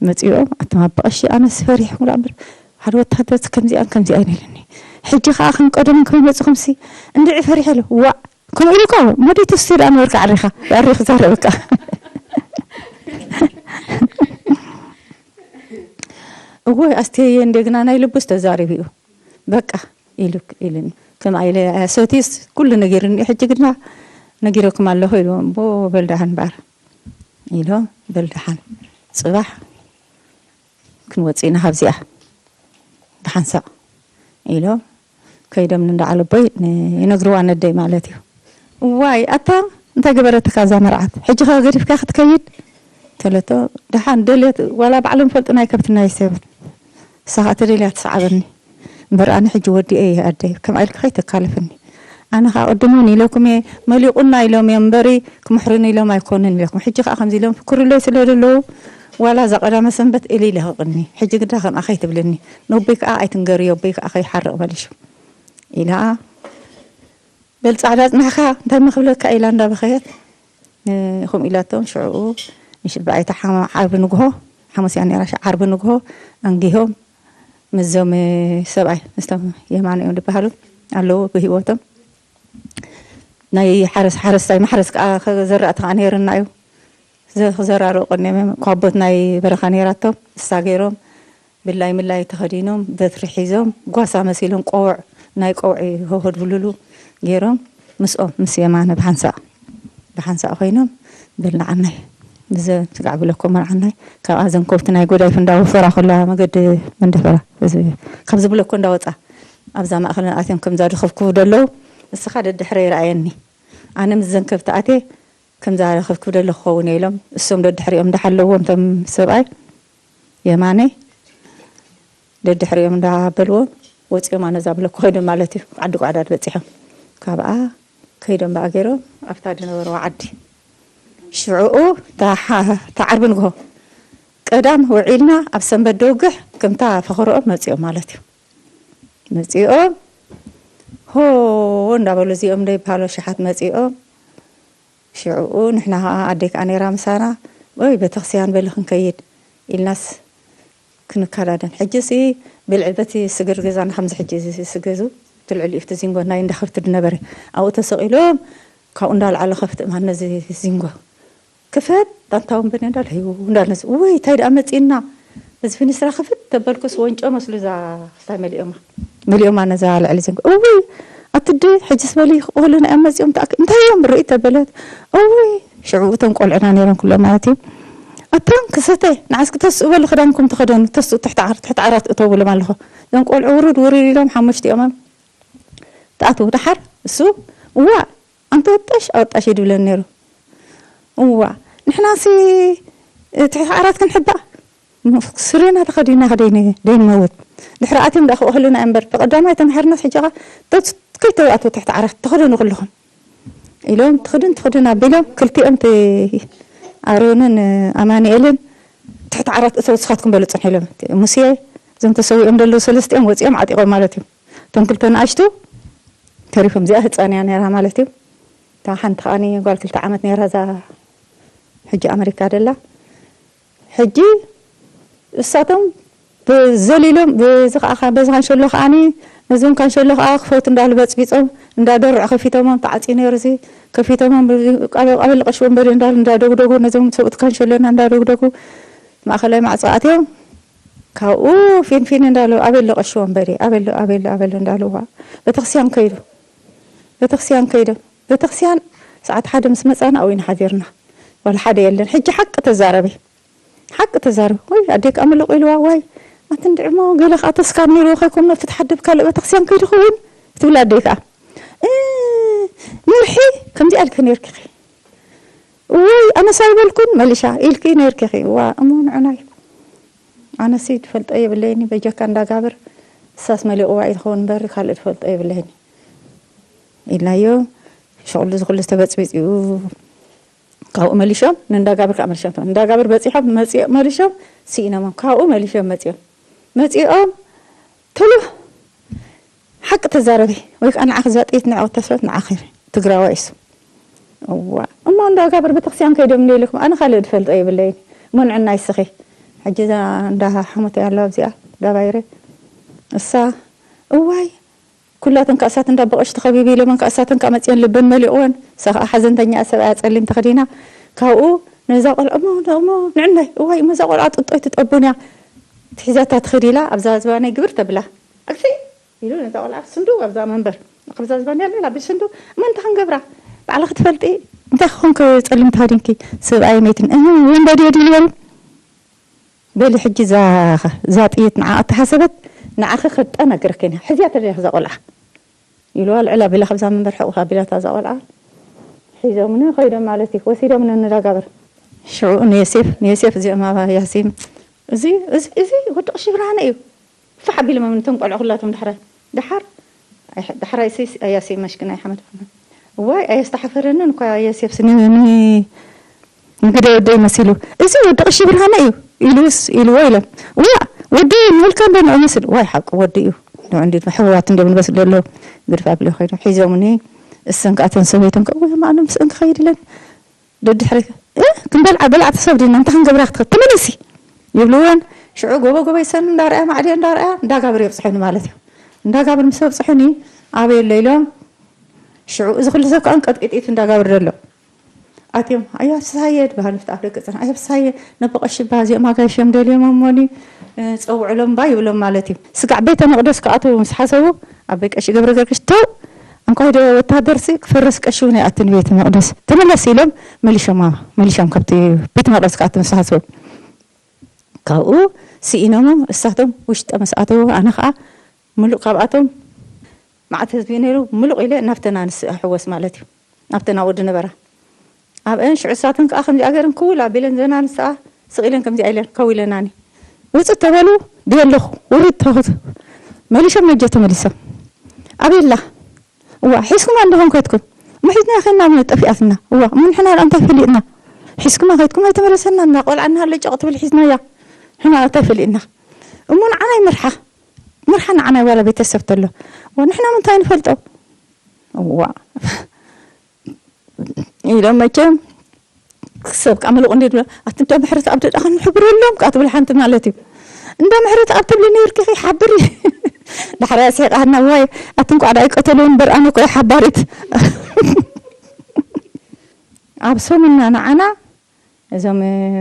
መፂኦም ኣቶም ኣባ ቀሺ ኣነስ ፈሪሖም ዳ እምበር ሓደ ወታደር ከምዚኣን ከምዚኣን ኢሉኒ ሕጂ ከዓ ከም ቀደም ከይመፅኹምሲ እንድዒ ፈሪሐ ኢሉ ዋእ ከምኡ ኢሉ እኮ መዲቱ ስቴ ደኣ ነበርካ ዓሪኻ ኣሪኽ ዛረበካ እወ ኣስተየ እንደ ግና ናይ ልቡስ ተዛሪቡ እዩ። በቃ ኢሉ ኢሉኒ። ከም ኣይለ ሰቲስ ኩሉ ነጊርኒ፣ ሕጂ ግና ነጊረኩም ኣለኹ ኢሉ። እሞ በል ደሓን እምበኣር ኢሎ፣ በል ደሓን ጽባሕ ክንወጽእ ኢና ካብዚኣ ብሓንሳእ ኢሎ። ከይዶም ንዳዓለቦይ ይነግርዋ ነደይ ማለት እዩ። እዋይ ኣታ እንታይ ገበረትካ እዛ መርዓት፣ ሕጂ ኸ ገዲፍካ ክትከይድ ተለቶ። ደሓን ደልየት ዋላ ባዕሎም ፈልጡ ናይ ከብትና ይሰብት። ንሳ ኸኣ ተደልያ ትሰዓበኒ። እምበር ኣነ ሕጂ ወዲኤ እየ ኣደይ፣ ከምኣ ኢልኪ ከይተካልፍኒ። ኣነ ኸኣ ቅድም እውን ኢለኩም እየ፣ መሊቑና ኢሎም እዮም እምበሪ ክምሕሩኒ ኢሎም ኣይኮኑን ኢለኩም። ሕጂ ኸኣ ከምዚ ኢሎም ፍክሩለይ ስለ ዘለዉ ዋላ እዛ ቀዳመ ሰንበት እሊ ኢለ ክቕኒ። ሕጂ ግዳ ከምኣ ከይትብልኒ። ነቦይ ከኣ ኣይትንገርዮ፣ ኣቦይ ከኣ ከይሓርቕ መሊሹ። ኢላ በል ጻዕዳ ጽናሕካ እንታይ መክብለካ ኢላ እንዳበኸየት ከምኡ ኢላቶም ሽዕኡ ንሽባይታ ዓርቢ ንግሆ ሓሙስ እያ ነራ ዓርቢ ንግሆ ኣንጊሆም ምስዞም ሰብኣይ ምስቶም የማነ እዮም ዝበሃሉ ኣለዉ ብህይወቶም ናይ ሓረስ ሓረስታይ ማሕረስ ከዓ ዘራእቲ ከዓ ነይርና እዩ ክዘራርኡ ቀኒዮም እዮም ኳቦት ናይ በረኻ ነይራቶም እሳ ገይሮም ብላይ ምላይ ተኸዲኖም በትሪ ሒዞም ጓሳ መሲሎም ቆውዕ ናይ ቆውዒ ሆሆ ድብሉሉ ገይሮም ምስኦም ምስ የማነ ብሓንሳእ ብሓንሳእ ኮይኖም በል ንዓናይ ብዘ ስጋዕ ብለኮ መርዓናይ ካብኣ ዘንኮብቲ ናይ ጎዳይፍ እንዳወፈራ ከለዋ መገዲ መንደፈራ ካብ ዝብለኮ እንዳወፃ ኣብዛ ማእኸል ኣትዮም ከምዛ ደኸብኩ ደለዉ እስኻ ደድሕረ ይረኣየኒ ኣነ ምስ ዘንከብቲ ኣትየ ከምዛ ደኸብኩ ደለ ክኸውን ኢሎም እሶም ደድሕሪኦም እንዳሓለዎም እቶም ሰብኣይ የማነይ ደድሕሪኦም እንዳበልዎም ወፂኦም ኣነ እዛ ብለኩ ከይዶም ማለት እዩ ዓዲ ጓዕዳድ በፂሖም ካብኣ ከይዶም በኣ ገይሮም ኣብታ ዝነበርዋ ዓዲ ሽዕኡ ተዓርቢ ንግሆ ቀዳም ውዒልና ኣብ ሰንበት ደውግሕ ከምታ ፈኸረኦም መፂኦም ማለት እዩ መፂኦም ሆ እንዳበሉ እዚኦም ዶ ይበሃሉ ሽሓት መፂኦም ሽዕኡ ንሕና ከዓ ኣደይ ከዓ ነይራ ምሳና ወይ ቤተክርስትያን በሊ ክንከይድ ኢልናስ ክንከዳደን ሕጂ ሲ ብልዒ በቲ ስግር ገዛና ከምዚ ሕጂ ስገዙ ትልዕሊ ፍቲ ዚንጎ ናይ እንዳ ከብቲ ድነበረ ኣብኡ ተሰቂሎም ካብኡ እንዳልዓለ ከፍቲ እማን ነዚ ዚንጎ ክፈት ዳንታውን በኒ እንዳልሕዩ እንዳልነስ ወይ እንታይ ደኣ መፂና እዚ ፊኒስትራ ክፍት ተበልኩስ ወንጮ መስሉ እዛ ክስታይ መሊኦማ መሊኦማ ነዛ ልዕሊ ዘንጎ እውይ ኣትዲ ሕጂ ስበሊ ክቆሉ ናይ መፂኦም ተኣክ እንታይ እዮም ርኢ ተበለት እውይ ሽዑ እቶም ቆልዑና ነይሮም ኩሎም ማለት እዩ ኣታን ክሰተ ንዓስኪ ተስኡ በሉ ክዳንኩም ተኸደኑ ተስኡ ትሕቲ ዓራት እተው ብሎም ኣለኹ እዞም ቆልዑ ውርድ ውርድ ኢሎም ሓሙሽቲኦም ተኣትዉ ደሓር እሱ እዋ ኣንተ ወጣሽ ኣወጣሽ ይድብለን ነይሩ እዋ ንሕናሲ ትሕቲ ዓራት ክንሕባእ ስረና ተኸዲና ከደይንመውት ድሕሪ ኣትዮም ዳ ክቕህሉና እምበር ብቐዳማይ ተምሓርናስ ሕጂ ኸ ከይተኣትዉ ትሕቲ ዓራት ተኸደኑ ኩልኹም ኢሎም ትኽድን ትኽድን ኣቢሎም ክልቲኦም ኣሮንን ኣማንኤልን ትሕቲ ዓራት እተው ንስኻትኩም በሉ ፅንሑ ኢሎም ሙሴ እዞም ተሰዊኦም ዘለዉ ሰለስቲኦም ወፂኦም ዓጢቖም ማለት እዩ እቶም ክልተ ንኣሽቱ ተሪፎም እዚኣ ህፃን እያ ነራ ማለት እዩ እታ ሓንቲ ከዓኒ ጓል ክልተ ዓመት ነራ እዛ ሕጂ ኣመሪካ ደላ ሕጂ እሳቶም ዘሊሎም በዚ ከዓ በዚ ካንሸሎ ከዓኒ ነዞም ካንሸሎ ከዓ ክፈቱ እንዳሉ በፅቢፆም እንዳደርዑ ከፊቶሞም ተዓፂ ነሩ እዚ ከፊቶሞም ኣበል ቀሽ ወንበዴ እንዳሉ እንዳደጉደጉ ነዞም ሰብኡት ካንሸሎና እንዳደጉደጉ ማእኸላይ ማዕፆ ኣትዮም ካብኡ ፊንፊን እንዳሉ ኣበሎ ቀሽ ወንበዴ ኣበሎ ኣበሎ ኣበሎ እንዳሉ ዋ ቤተክርስትያን ከይዱ ቤተክርስትያን ከይዶም ቤተክርስትያን ሰዓት ሓደ ምስ መፃና ኣብኡ ኢና ሓዲርና ዋላ ሓደ የለን ሕጂ ሓቂ ተዛረቢ ሓቂ ተዛረቢ ወይ ኣዴክ ኣምልቑ ኢልዋ ዋይ ኣቲ እንድዕሞ ገለ ከዓ ተስካር ነይርዎ ከይኮም ነፍቲ ትሓድብ ካልእ ቤተክርስትያን ከይዱ ክውን ትብል ኣደይ ከዓ እ፣ ነርሒ ከምዚኣ ኢልኪ ነርኪ ወይ ኣነስ ኣይበልኩን መሊሻ ኢልኪ ነርኪ ዋ እሞ ንዕናይ ኣነሲ ትፈልጦ የብለይኒ በጀካ እንዳጋብር እሳስ መሊቕዋ እዩ ዝኸውን እምበር ካልእ ትፈልጦ የብለይኒ ኢልናዮ ሸቕሉ ዝኹሉ ዝተበፅቢፂኡ ካብኡ መሊሾም ንእንዳጋብር ከዓ መሊሾም ንእንዳጋብር በፂሖም መፂኦም መሊሾም ስኢኖሞም ካብኡ መሊሾም መፂኦም መፂኦም ተሎ ሓቂ ተዛረቢ ወይ ከዓ ንዓኺ እዛ ጥይት ንዕቕ ተስበት ንዓኺ ትግራዋይ እሱ እዋ እሞ እንዳጋብር ቤተክርስትያን ከይዶም እንደ ኢልኩም ኣነ ካልእ ዝፈልጦ የብለይን እሞ ንዕና ይስኺ ሕጂ እዛ እንዳ ሓሞተይ ኣላ ኣብዚኣ ጋባይረ እሳ እዋይ ኩላተን ካእሳት እንዳ በቐሽ ተኸቢቢ ኢሎመን ካእሳተን ከዓ መፅየን ልበን መሊቕወን እሳ ከዓ ሓዘንተኛ እያ ሰብኣያ ፀሊም ተኸዲና ካብኡ ነዛ ቆልዓ እሞ እሞ ንዕናይ እዋይ እሞ እዛ ቆልዓ ጥጦይ ትጠቡን እያ ሒዛታ ትኸድ ኢላ ኣብዛ ዝባነይ ግብር ተብላ። ኣግሲ ኢሉ ነታ ቆልዓ ስንዱ ኣብዛ መንበር ካብዛ ዝባነይ ኣላ ቢል ስንዱ መን ተኸንገብራ ባዕላ ክትፈልጢ እንታይ ክኾንከ ጸሊም ታዲንኪ ሰብኣይ መይትን እህ ወንበድ የድል በሉ በሊ ሕጂ እዛ እዛ ጥይት ንዓ ኣተሓሰበት ንዓኺ ክጠናግረኪ ኢና ሕዝያ ተደያ እዛ ቆልዓ ኢልዋ ልዕል ኣቢላ ካብዛ መንበር ሕቑፍ ኣቢላታ እዛ ቆልዓ ሒዞምኒ ከይዶም ማለት እዩ ወሲዶምኒ ንዳጋብር ሽዑ ንዮሴፍ ንዮሴፍ እዚኦም ኣባ ያሲም እዚ እዚ እዚ ወዲ ቀሺ ብርሃነ እዩ ፋሕ ኣቢሎም ነቶም ቆልዑ ኩላቶም ዳሕራይ ዳሓር ዳሕራይ ሲ ያሲም መሽክናይ ሓመድ እዋይ ኣየስተሓፈረንን እኳ ዮሴፍ ስኒ ንግደ ወደይ መሲሉ እዚ ወዲ ቀሺ ብርሃነ እዩ ኢሉስ ኢልዎ ኢሎም እዋ ወዲ ንብልካ እንደ ንዑ መስል ዋይ ሓቁ ወዲ እዩ ንዑ እንዲ ሕውራት እንደ ምንበስ ደሎ ግድፍ ኣብለ ኮይኑ ሒዞምኒ እሰን ከኣተን ሰበይቶም ከ ወይ ማእነ ምስአን ክኸይድ ኢለን ደድሕሪ ክንበልዓ በልዓ ተሰብ ዲና እንታይ ክንገብራ ክትኸ ተመለሲ ይብልወን ሽዑ ጎቦ ጎቦ ይሰን እንዳርኣያ ማዕድያ እንዳርኣያ እንዳጋብር የብፅሑኒ ማለት እዩ እንዳጋብር ምስ ኣብፅሑኒ ኣበይ ኣሎ ኢሎም ሽዑ እዚ ኩሉ ሰብ ከዓ ቀጥቂጢት እንዳጋብር ዘሎ ኣትዮም ኣያ ፍስሃየ ድበሃል ፍትኣፍ ደቂ ፅና ኣያ ፍስሃየ ነቦ ቀሺ እባ እዚኦም ኣጋይሽ እዮም ደልዮም እሞኒ ፀውዕሎም እባ ይብሎም ማለት እዩ ስጋዕ ቤተ መቅደስ ክኣትዉ ምስ ሓሰቡ ኣበይ ቀሺ ገብረ ገርግሽ ተው እንኳይ ዶ ወታደር ሲ ክፈርስ ቀሺ እውን ኣይኣትን ቤተ መቅደስ ተመለስ ኢሎም መሊሾም መሊሾም ካብቲ ቤተ መቅደስ ክኣትዉ ምስ ሓሰቡ ካብኡ ስኢኖሞም እሳቶም ውሽጠ ምስ ኣተዉ ኣነ ከዓ ምሉእ ካብኣቶም መዓት ህዝቢ ነይሩ ምሉቕ ኢለ ናብተን ኣንስ ኣሕወስ ማለት እዩ ናብተን ኣብኡ ዝነበራ ኣብአን ሽዑ እሳተን ከዓ ከምዚኣ ገይረን ክውል ኣቢለን ዘን ኣንስ ከዓ ስቕ ኢለን ከምዚኣ ኢለን ከው ኢለናኒ ውፅእ ተበሉ ድየ ኣለኹ ውርድ ተኽት መሊሾም ነጀ ተመሊሶም ኣቤላ እዋ ሒዝኩማ እንደኾን ከድኩም እሞ ሒዝና ኸና ምን ጠፊኣትና እዋ እሞ ንሕና እንታይ ፈሊጥና ሒዝኩማ ከድኩም ኣይተመለሰና እና ቆልዓ እናሃለ ጨቕ ትብል ሒዝናያ ንሕና እንታይ ፈሊጥና እሞ ንዓና ይምርሓ ምርሓ ንዓና ይባላ ቤተሰብ ተሎ ንሕና ምንታይ ንፈልጦ እዋ ኢሎም መቸም ክሰብ ከዓ ምሉቕ እንዲ ኣቲ እንዳ ምሕረት ኣብ ደዳኻ ንሕብረሎም ከዓ ትብል ሓንቲ ማለት እዩ እንዳ ምሕረት ኣብ ትብሊ ነርኪ ሓብሪ ዳሕራይ ኣስሒቓ ናዋይ ኣቲ እንኳዕ ዳኣ ይቀተልዎ እምበር ኣነ እኮ እየ ሓባሪት ኣብ ሰሙና ንዓና እዞም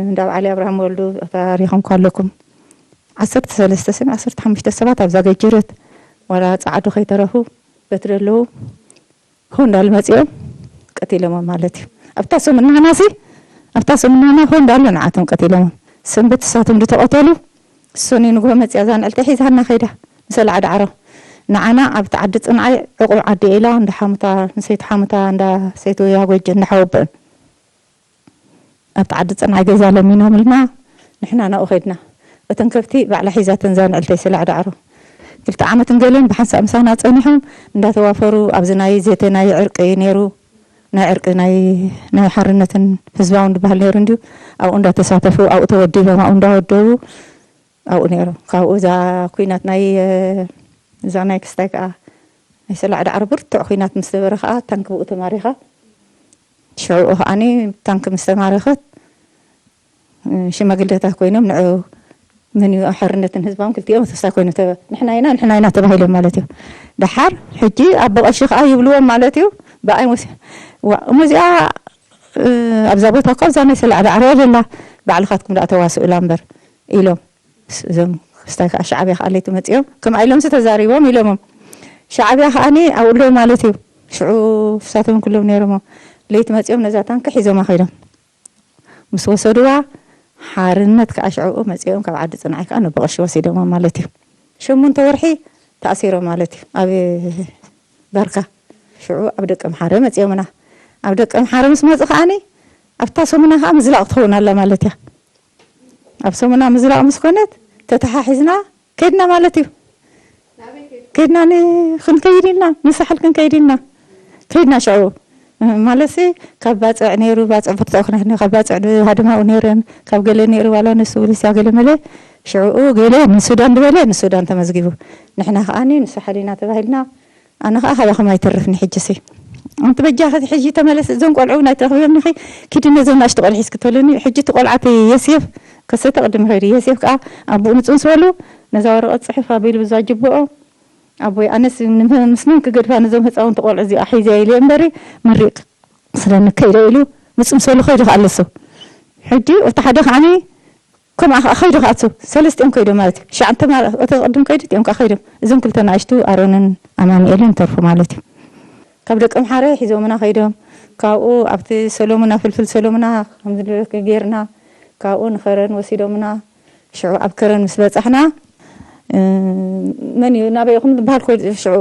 እንዳ በዓል ኣብርሃም ወልዱ ታሪኾም ኳለኩም ዓሰርተ ሰለስተ ሰብ ዓሰርተ ሓሙሽተ ሰባት ኣብዛ ገጅረት ዋላ ፃዓዱ ከይተረፉ በቲ ዘለዉ ሆንዳል መፂኦም ቀቲሎሞም ማለት እዩ ኣብታ ሰሙናና ሲ ኣብታ ሰሙናና ሆንዳሎ ንዓቶም ቀቲሎሞም ሰንበት እሳቶም ዝተቐተሉ ሰኑይ ንግሆ መፅያ እዛ ንዕልተ ሒዛና ከይዳ ንሰላዓ ዳዕሮ ንዓና ኣብቲ ዓዲ ፅንዓይ ዕቑብ ዓዲ ኢላ እንዳ ሓሙታ ንሰይቲ ሓሙታ እንዳ ሰይቲ ወያ ጎጀ እንዳ ሓወበአን ኣብቲ ዓዲ ፅንዓይ ገዛ ለሚኖምልና ንሕና ናብኡ ከድና እተን ከብቲ ባዕላ ሒዛተን እዛ ንዕልተይ ሰላዓ ዳዕሮ ክልተ ዓመትን ገለን ብሓንሳእ ምሳና ፀኒሖም እንዳተዋፈሩ ኣብዚ ናይ ዘተ ናይ ዕርቂ ነይሩ ናይ ዕርቂ ናይ ናይ ሓርነትን ህዝባውን ዝበሃል ነይሩ እንድዩ ኣብኡ እንዳተሳተፉ ኣብኡ ተወዲቦም ኣብኡ እንዳወደቡ ኣብኡ ነይሮም ካብኡ እዛ ኩናት ናይ እዛ ናይ ክስታይ ከዓ ናይ ሰላዕ ዳዕሮ ብርቱዕ ኩናት ምስ ነበረ ከዓ ታንክ ብኡ ተማሪኻ ሽዑኡ ከዓኒ ታንክ ምስ ተማረኸት ሽማግሌታት ኮይኖም ንዑ መን እዩ ሓርነትን ህዝባውን ክልቲኦም ተስታይ ኮይኑ ንሕና ኢና ንሕና ኢና ተባሂሎም ማለት እዩ። ደሓር ሕጂ ኣቦ ቀሺ ከዓ ይብልዎም ማለት እዩ። ብኣይ ሙሴ እሞ እዚኣ ኣብዛ ቦታ እኳ ኣብዛ ናይ ሰላዕ ዳዕሮ የለላ ባዕልኻትኩም ደኣ ተዋስኡላ እምበር ኢሎም እዞም ክስታይ ከዓ ሻዕብያ ከዓ ለይቲ መፂኦም ከምኣ ኢሎምሲ ተዛሪቦም ኢሎሞም ሻዕብያ ከዓኒ ኣብኡ ኣለዉ ማለት እዩ። ሽዑ ንሳቶም ኩሎም ነይሮሞ ለይቲ መፂኦም ነዛ ታንኪ ሒዞማ ከይዶም ምስ ወሰድዋ ሓርነት ከዓ ሽዕኡ መፂኦም ካብ ዓዲ ፅንዓይ ከዓ ነቦ ቀሺ ወሲዶሞ ማለት እዩ። ሸሞንተ ወርሒ ተኣሲሮም ማለት እዩ ኣብ ባርካ። ሽዑ ኣብ ደቀ ምሓረ መፂኦምና። ኣብ ደቀ ምሓረ ምስ መፁ ከዓኒ ኣብታ ሰሙና ከዓ ምዝላቕ ትኸውን ኣላ ማለት እያ። ኣብ ሰሙና ምዝላቕ ምስ ኮነት ተተሓሒዝና ከድና ማለት እዩ። ከድና ክንከይድ ኢልና ንሳሕል ክንከይድ ኢልና ከይድና ሽዑ ማለትሲ ካብ ባፅዕ ነይሩ ባፅዕ ብርትዖ ክነህኒ ካብ ባፅዕ ሃድማኡ ነይረን ካብ ገለ ነይሩ ዋላ ንሱ ውልስያ ገለ መለ ሽዕኡ ገለ ንሱዳን ዝበለ ንሱዳን ተመዝጊቡ ንሕና ከዓኒ ንሳሕል ኢና ተባሂልና ኣነ ከዓ ካባኹም ኣይተርፍኒ ሕጂ ሲ ኣንቲ በጃኺ ሕጂ ተመለስ እዞም ቆልዑ እውን ኣይትረኽብዮም ኒኺ ኪዲ ነዞም ናእሽቱ ቆልዑ ሒዝኪ ተሉኒ ሕጂ እቲ ቆልዓ እቲ የስየፍ ከሰተ ቅድሚ ከይዱ የስየፍ ከዓ ኣቦኡ ንፁ ምስ በሉ ነዛ ወረቐት ፅሑፍ ኣቢሉ ብዛ ጅብኦ ኣቦይ ኣነስ ምስ መን ክገድፋ ነዞም ህፃውንቲ ቆልዑ እዚኣ ሒዘ ኢለ እምበሪ መሪቕ ስለ ንከይደ ኢሉ ምፁ ምስ በሉ ከይዱ ከዓ ኣለሱ ሕጂ እቲ ሓደ ከዓኒ ከምኣ ከኣ ከይዱ ክኣቱ ሰለስቲኦም ከይዶም ማለት እዩ። ሻዕ እንተ ማር-፣ እቲ ቅድም ከይዱ እቲኦም ከኣ ከይዶም። እዞም ክልተ ንኣሽቱ ኣሮንን ኣማኑኤልን ተርፉ ማለት እዩ። ካብ ደቂ ኣምሓረ ሒዞምና ከይዶም። ካብኡ ኣብቲ ሰሎሙና፣ ፍልፍል ሰሎሙና ከምዚ ጌርና፣ ካብኡ ንኸረን ወሲዶምና። ሽዑ ኣብ ከረን ምስ በጻሕና፣ እ፣ መን እዩ፣ ናበይ ኢኹም ዝበሃል ኮይኑ ሽዑ፣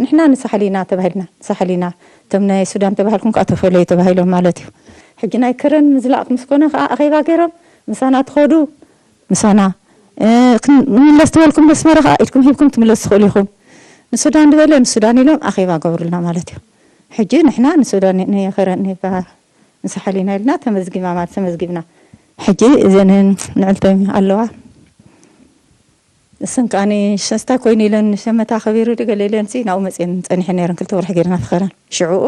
ንሕና ንሳሕል ኢና ተባሂልና፣ ንሳሕል ኢና። እቶም ናይ ሱዳን ተባሃልኩም ከኣ ተፈለዩ ተባሂሎም ማለት እዩ። ሕጂ ናይ ከረን ምዝላቕ ምስ ኮነ ከኣ ኣኼባ ገይሮም፣ ምሳና ትኸዱ፣ ምሳና፣ እ፣ ክን-፣ ንምለስ ትበልኩም ነስመራ ከኣ ኢድኩም ሂብኩም ትምለሱ ትኽእሉ ኢኹም። ንሱዳን ዝበለ ንሱዳን ኢሎም ኣኼባ ገብሩልና ማለት እዩ። ሕጂ ንሕና ንሱዳን፣ ንኸረን፣ ንሳሕል ኢና ኢልና ተመዝጊብና ማለት ተመዝጊብና። ሕጂ እዘን ንዕልተይ ኣለዋ። እሰን ከኣ ንሸስታ ኮይኑ ኢለን ሸመታ ከቢሩ ድገለ ኢለን ሲ ናብኡ መፅየን ፀኒሐን ነይረን። ክልተ ወርሒ ገይርና ተኸረን። ሽዕኡ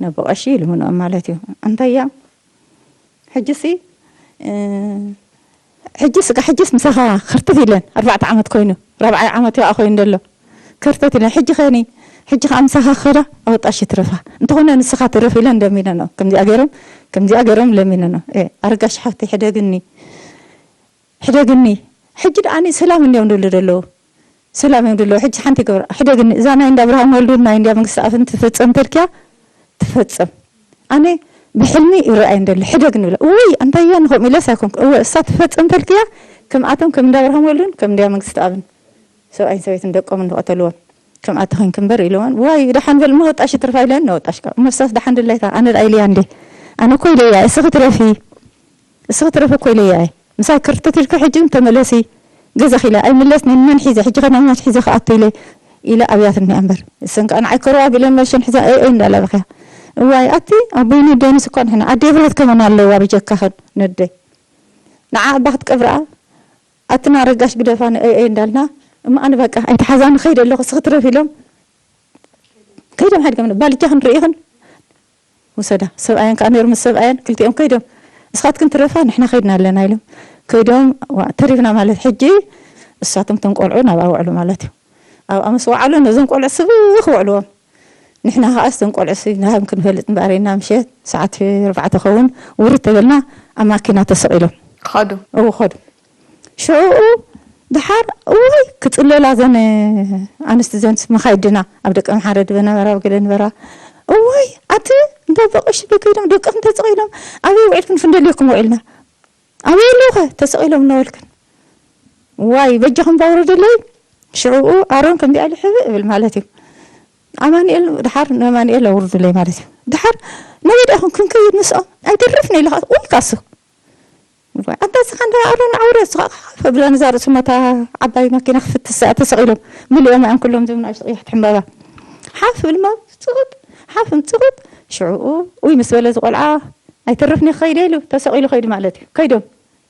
ነቦ ቀሺ ይልምንኦም ማለት እዩ። ኣንታያ ሕጂሲ፣ እ፣ ሕጂ ስጋ ሕጂስ ምሳኻ ክርትት ኢለን። ኣርባዕተ ዓመት ኮይኑ፣ ራብዓይ ዓመት ይኣ ኮይኑ ደሎ። ክርትት ኢለን። ሕጂ ኸኒ፣ ሕጂ ኸኣ ምሳኻ ክኸዳ ኣወጣሽ ትረፋ። እንተኾነ ንስኻ ትረፍ ኢለን ለሚነን። ከምዚኣ ገይሮም፣ ከምዚኣ ገይሮም ለሚነን። እ፣ ኣረጋሽ ሓፍተይ ሕደግኒ፣ ሕደግኒ። ሕጂ ደኣ እኔ ሰላም እንዲዮም ድብሉ ደለዉ። ሰላም እዮም ድለው። ሕጂ ሓንቲ ይገብር። ሕደግኒ፣ እዛ ናይ እንዳ ኣብርሃም ወልዱ ናይ እንዳ መንግስቲ ኣፍን ትፈጸም ተልክያ፣ ትፈጸም። ኣነ ብሕልሚ ይረኣይ እንደለ፣ ሕደግኒ ብለ። ውይ፣ ኣንታያ ንኸምኡ ኢለስ ኣይኮንኩ። እወ፣ እሳ ትፈጸም ተልክያ፣ ከምኣቶም ከም እንዳ ኣብርሃም ወልዱን ከም እንዳ መንግስቲ ኣብን ሰብኣይን ሰበይትን ደቆምን ዝቐተልዎም። ከምኣቶ ኾይንኪ እምበር ኢለወን። ዋይ፣ ደሓን በል፣ እሞ ወጣሽ ትርፋ ኢለን፣ ነወጣሽ ካብ። እሞ እሳስ ደሓን ድላይታ፣ ኣነ ደኣ ኢለያ እንዴ። ኣነ እኮ ኢለያ፣ እስኺ ትረፊ። እስኺ ትረፊ እኮ ኢለያ እየ። ምሳይ ክርትት ኢልኪ ሕጂ እውን ተመለሲ። ገዛኺ ኢለ ኣይምለስን፣ ንመን ሒዘ? ሕጂ ኸ ናብ መን ሒዘ ክኣቱ ኢለ፣ ኢለ ኣብያትኒ እምበር። እሰን ከኣ ንዓይ ከረዋ ቢለን መልሸን ሒዛ እይ እይ እንዳበላ በኽያ። እዋይ ኣቲ ኣቦይ ነደይንስ እኳ ንሕና ኣደይ ብረት ከመን ኣለዋ በጀካኽን ነደይ። ንዓ ኣባ ክትቀብርኣ ኣትና ረጋሽ ግደፋ ንእይ እይ እንዳልና እሞ ኣነ በቃ ኣይተሓዛኒ ከይደ ኣለኹ እስኺ ትረፊ ኢሎም ከይዶም ሓድገም ባልጃኽን ርኢኽን ውሰዳ። ሰብኣየን ከኣ ነይሩ ምስ ሰብኣየን ክልቲኦም ከይዶም፣ "እስኻትክን ትረፋ ንሕና ከይድና ኣለና" ኢሎም ከይዶም፣ ዋ፣ ተሪፍና ማለት። ሕጂ እሳቶም እቶም ቆልዑ ናብኣ ውዕሉ ማለት እዩ። ኣብኣ ምስ ወዓሉ ነዞም ቆልዑ ስብኽ ውዕልዎም። ንሕና ከኣ እዞም ቆልዑ ሲ ናብም ክንፈልጥ እምበኣር ኢልና ምሸት ሰዓት ኣርባዕተ ኸውን ውርድ ተበልና ኣብ ማኪና ተሰቒሎም። ከዱ። እው፣ ከዱ። ሽዑኡ ደሓር እዋይ ክጽለላ ዘን ኣንስቲ ዘን መኻይድና ኣብ ደቂ ኣምሓረ ድበ ነበራ፣ ኣብ ገለ ነበራ። እዋይ ኣቲ እንዳ በቐሽ በከይዶም ደቅኽን ተጸቒሎም ኣበይ ውዒልክን ፍንደልየኩም ውዒልና። ኣበይ ኣለውኸ ተሰቒሎም እናበልክን። ዋይ በጃኹም ባውረደለይ። ሽዑኡ ኣሮን ከምዚኣ ኢሉ ሕብእ እብል ማለት እዩ። ኣማኑኤል ደሓር ንኣማኑኤል ኣውርዱለይ ማለት እዩ። ደሓር ነበይ ደኣ ክንከይድ ምስኦም ኣይደርፍን ኢለ ከኣ ወይ ካሱ። እዋይ፣ ኣንታ እስኻ እንዳ ኣሮን ዓውረ፣ እስኻ ሓፍ ብላ ነዛ ርእሶም እታ ዓባይ ማኪና ክፍትሳ ተሰቒሎም፣ ምልኦም ኣን ኩሎም እዞም ንኣሽቱ ቀያሕቲ ዕምባባ። ሓፍ ብልማ ጽቕጥ፣ ሓፍም ጽቕጥ፣ ሽዑኡ፣ ኡይ ምስ በለ እዚ ቆልዓ፣ "ኣይተርፍን እየ ክኸይደ" ኢሉ፣ ተሰቒሉ ከይዱ ማለት እዩ። ከይዶም።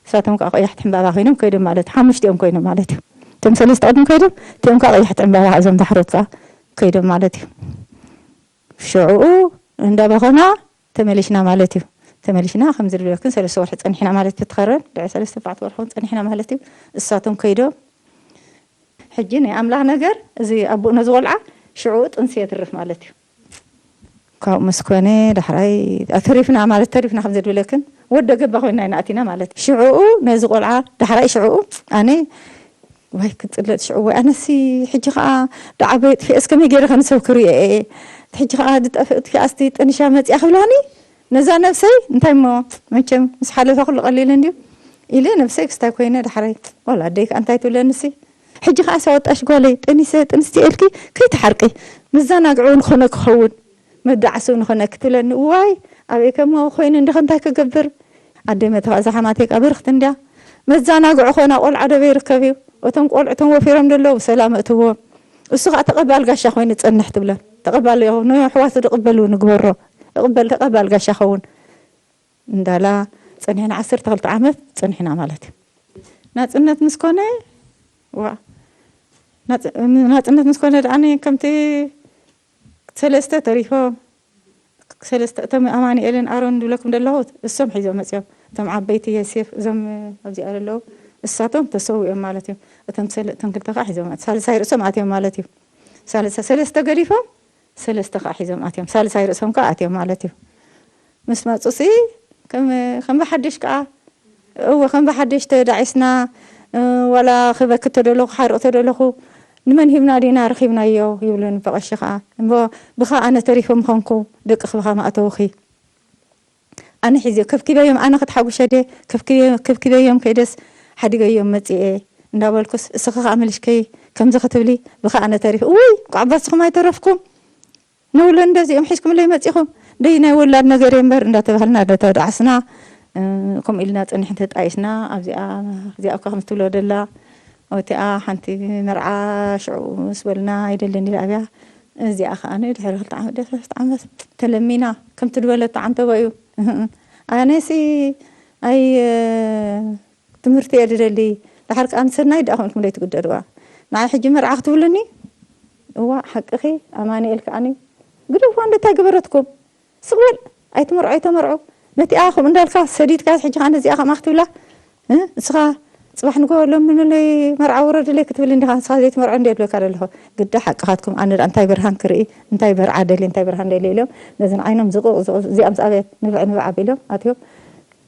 ንሳቶም ከኣ ቀያሕቲ ዕምባባ ኮይኖም ከይዶም ማለት እዩ። ሓሙሽቲኦም ኮይኖም ማለት እዩ። እቶም ሰለስተ ቅድም ከይዶም፣ እቲኦም ከኣ ቀያሕቲ ዕምባባ እዞም ዳሕሮት ከኣ ከይዶም ማለት እዩ። ሽዑኡ እንዳበኸና ተመሊሽና ማለት እዩ። ተመሊሽና ከምዚ ዝብለክን ሰለስተ ወርሒ ጸኒሕና ማለት እዩ። ትኸረን ልዕሊ ሰለስተ ኣርባዕተ ወርሒ እውን ጸኒሕና ማለት እዩ። እሳቶም ከይዶም ሕጂ ናይ ኣምላኽ ነገር እዚ ኣቦኡ ነዚ ቆልዓ ሽዑኡ ጥንሲ የትርፍ ማለት እዩ። ካብኡ ምስ ኮነ ዳሕራይ ተሪፍና ማለት ተሪፍና ከም ዝብለክን ወደ ገባ ኮይና ኢና ኣቲና ማለት እዩ። ሽዑኡ ነዚ ቆልዓ ዳሕራይ ሽዑኡ ኣነ ዋይ ክጽለጥ ሽዑ ወይ ኣነሲ ሕጂ ከኣ ደዓበየ ጥፊኤስ ከመይ ገይረ ከንሰብ ክርእዮ እየ። ሕጂ ከኣ ድጠፍእ ጥፊኣስ ጠኒሻ መጽያ ክብላኒ ነዛ ነብሰይ እንታይ እሞ መቸም ምስ ሓለፈ ኩሉ ቀሊል እንድዩ ኢለ ነብሰይ ክስታይ ኮይነ ዳሕራይ ቆላ ኣደይ ከኣ እንታይ ትብለንሲ ሕጂ ከኣ ሳወጣሽ ጓለይ ጠኒሰ ጥንስቲ ኢልኪ ከይትሓርቂ መዘናግዒ እውን ክኾነ ክኸውን መዳዕሱ ንኾነ ክትብለኒ እዋይ ኣበይ ከሞ ኮይኑ እንዲ ከንታይ ክገብር ኣደይ መተኻ እዛ ሓማተይ ከኣ ብርኽቲ እንድያ መዘናግዒ ኮና ቆልዓ ደበይ ይርከብ እዩ እቶም ቆልዑ እቶም ወፊሮም ደለዉ ብሰላም እእትዎም እሱ ከኣ ተቐባል ጋሻ ኮይኑ ዝጸንሕ ትብለን ተቐባል ንሕዋቱ ዝቕበሉ ንግበሮ እቕበል ተቐባል ጋሻ ኸውን እንዳላ ጸኒሕና ዓሰርተ ክልተ ዓመት ጸኒሕና ማለት እዩ። ናጽነት ምስ ኮነ ዋ ናጽ- ናጽነት ምስ ኮነ ደኣ ከምቲ ሰለስተ ተሪፎም ሰለስተ እቶም ኣማኑኤልን ኣሮን ዝብለኩም ዘለኹ እሶም ሒዞም መፅዮም እቶም ዓበይቲ የሴፍ እዞም ኣብዚኣ ዘለዉ እሳቶም ተሰዊኦም ማለት እዩ። እቶም ሰለ- እቶም ክልተ ከዓ ሒዞም ሳልሳይ ርእሶም ኣትዮም ማለት እዩ። ሳልሳ ሰለስተ ገዲፎም ሰለስተ ከዓ ሒዞም ኣትዮም ሳልሳይ ርእሶም ከዓ ኣትዮም ማለት እዩ። ምስ መፁ ሲ ከም ከም ብሓድሽ ከዓ እወ ከም ብሓደሽ ተዳዒስና፣ ዋላ ክበኪ ተደለኹ ሓርቕ ተደለኹ፣ ንመን ሂብና ዲና ረኺብናዮ ይብሉን በቐሺ ኸዓ። እሞ ብኻ ኣነ ተሪፈ ምኾንኩ፣ ደቂ ክብኻ መእተውኺ። ኣነ ሒዘ ከብኪበዮም፣ ኣነ ክትሓጉሸ ድየ ከብኪበዮም ከይደስ ሓዲገዮም መጽኤ እንዳበልኩስ፣ እስኺ ኸዓ ምልሽከይ ከምዚ ክትብሊ፣ ብኻ ኣነ ተሪፈ። ውይ፣ ኳዕባስኹም ኣይተረፍኩም። ንውለ እንደዚኦም ሒዝኩምለይ መጺኹም ደይ ናይ ወላድ ነገር እየ እምበር እንዳተባህልና እንዳተዳዓስና፣ ከምኡ ኢልና ጸኒሕን ተጣይስና። ኣብዚኣ እዚኣ እኳ ከም ትብሎ ደላ፣ ወቲኣ ሓንቲ መርዓ ሽዑ ምስ በልና ኣይደልን ኢላ ኣብያ። እዚኣ ከኣ ድሕሪ ክልተ ዓመት ድሕሪ ክልተ ዓመት ተለሚና ከም ትድበለቶ ዓንተቦ እዩ። ኣነሲ ኣይ ትምህርቲ እየ ዝደሊ። ደሓር ከኣ ንሰናይ ደኣ ከምልኩም ደይ ትግደድዋ። ንዓይ ሕጂ መርዓ ክትብሉኒ? እዋ ሓቅኺ። ኣማኑኤል ከኣኒ ግደፍዋ እንደ እንታይ ገበረትኩም? ስቕ በል ኣይትመርዑ ኣይተመርዑ። ነቲኣ ከምኡ እንዳልካ ሰዲድካ ሕጂ ከኣ ነዚኣ ከምኣ ክትብላ? እ? ንስኻ ጽባሕ ንጎ ለምኑለይ መርዓ ውረዱለይ ክትብል እንዲኻ ንስኻ ዘይትመርዖ እንደ ይብለካ ዘለኹ። ግዳ ሓቅኻትኩም። ኣነ ደኣ እንታይ ብርሃን ክርኢ እንታይ በርዓ ደሊ እንታይ ብርሃን ደሊ ኢሎም ነዚ ንዓይኖም ዝቕቕ ዝቕቕ እዚኣምስ ኣበየ ንብዕ ንብዕ ኣቢሎም ኣትዮም።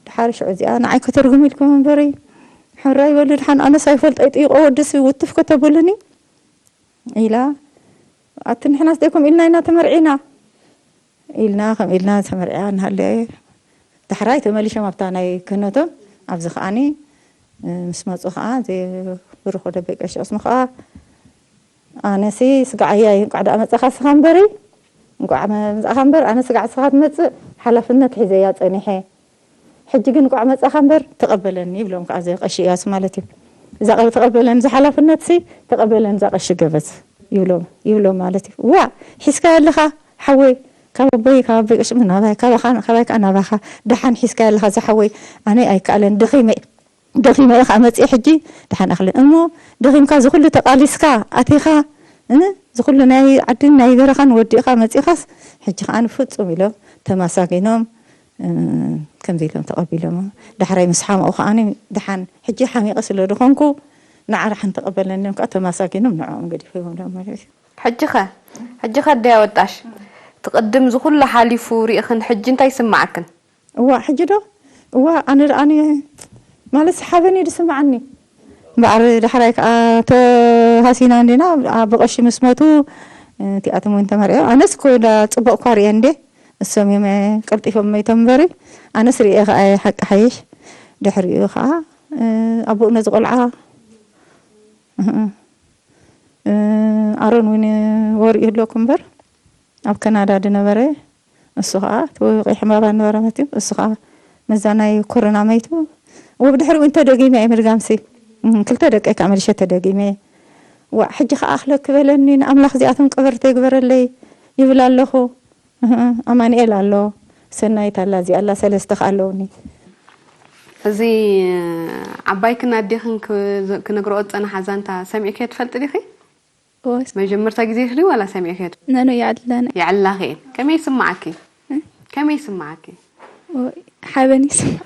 ድሓር ሽዑ እዚኣ ንዓይ ከተርጉም ኢልኩም እምበሪ ሕራይ በሉ ድሓን ኣነስ ኣይፈልጦ ይጥይቆ ወድስ ውትፍ ከተብሉኒ ኢላ ኣቲ ንሕናስ ደይኮም ኢልና ኢና ተመርዒና ኢልና ከም ኢልና ተመርዒያ እናሃለየ ዳሕራይ ተመሊሾም ኣብታ ናይ ክህነቶም ኣብዚ ከዓኒ ምስ መፁ ከዓ ብሩኽ ወደበይ ቀሺ ቅስሙ ከዓ ኣነሲ ስጋዓያ እዩ እንቋዕ ደኣ መፀኻ ስኻ እምበሪ እንቋዕ መምፃእኻ እምበር ኣነ ስጋዕ ስኻ ትመፅእ ሓላፍነት ሒዘያ ፀኒሐ ሕጂ ግን እንቋዕ መጻኻ እምበር ተቐበለኒ ይብሎም ከዓ እዚ ቀሺ እያሱ ማለት እዩ። እዛ ቀ- ተቐበለኒ እዛ ሓላፍነት ሲ ተቐበለኒ እዛ ቀሺ ገበዝ ይብሎም ይብሎም ማለት እዩ። ዋ ሒዝካ ኣለኻ ሓወይ ካብ ኣቦይ ካብ ኣቦይ ቀሺ ናባይ ካባኻ ካባይ ከዓ ናባኻ ደሓን ሒዝካ ኣለኻ እዛ ሓወይ ኣነ ኣይከኣለን ደኺመ ደኺመ እየ ከዓ መፅየ ሕጂ ደሓን ኣኽልን እሞ ደኺምካ ዝኹሉ ተቃሊስካ ኣቲኻ እ ዝኹሉ ናይ ዓድን ናይ በረኻን ወዲእኻ መፂኻስ ሕጂ ከዓ ንፍፁም ኢሎም ተማሳጊኖም ከምዚ ኢሎም ተቐቢሎም ዳሕራይ ምስ ሓመቑ ከዓኒ ደሓን ሕጂ ሓሚቐ ስለ ዝኾንኩ ንዓ ደሓን ተቐበለኒ ኢሎም ከዓ ተማሳጊኖም ንዕኦም ገዲፎም ኢሎም ማለት እዩ። ሕጂ ኸ ሕጂ ኸ ኣደይ ኣወጣሽ እቲ ቅድም ዝኹሉ ሓሊፉ ርኢኽን ሕጂ እንታይ ይስምዓክን? እዋ ሕጂ ዶ እዋ ኣነ ደኣ ማለት ሓበን እዩ ዝስምዓኒ እምበኣር ዳሕራይ ከዓ ተሃሲና እንዲና ብቐሺ ምስ መቱ እቲኣቶም እውን ተመርዕዮም ኣነስ እኮ ዳ ፅቡቕ እኳ ርየ እንዴ እሶም እዮም ቀልጢፎም መይቶም እምበሪ ኣነስ ርየ ከዓ ሓቂ ሓይሽ ድሕሪኡ ከዓ ኣቦኡ ነዚ ቆልዓ ኣሮን እውን ወርኡ ይህለኩ እምበር ኣብ ከናዳ ዝነበረ እሱ ከዓ እቲ ቀይሕ ዕምባባ ነበረ መትዩ እሱ ከዓ መዛ ናይ ኮሮና መይቱ ወብድሕሪኡ እንተደጊመ እየ ምድጋምሲ ክልተ ደቀይ ከዓ መልሸ ተደጊመ እየ ዋዕ ሕጂ ከዓ ኣኽለክ በለኒ ንኣምላኽ እዚኣቶም ቀበርተ ይግበረለይ ይብል ኣለኹ ኣማንኤል ኣሎ ሰናይት ኣላ እዚኣ ኣላ ሰለስተ ከዓ ኣለውኒ እዚ ዓባይክን ኣዴኽን ክነግረኦ ዝፀናሓ ዛንታ ሰሚዕክዮ ትፈልጢ ዲኺ? ወስ መጀመርታ ግዜ ኢኺ ድዩ ዋላ ሰሚዕክዮ ትፈልጢ? ነኖ ይዕድለና የዕላኺ እየን። ከመይ ይስምዓኪ? ከመይ ይስምዓኪ? ሓበን ይስማዕ።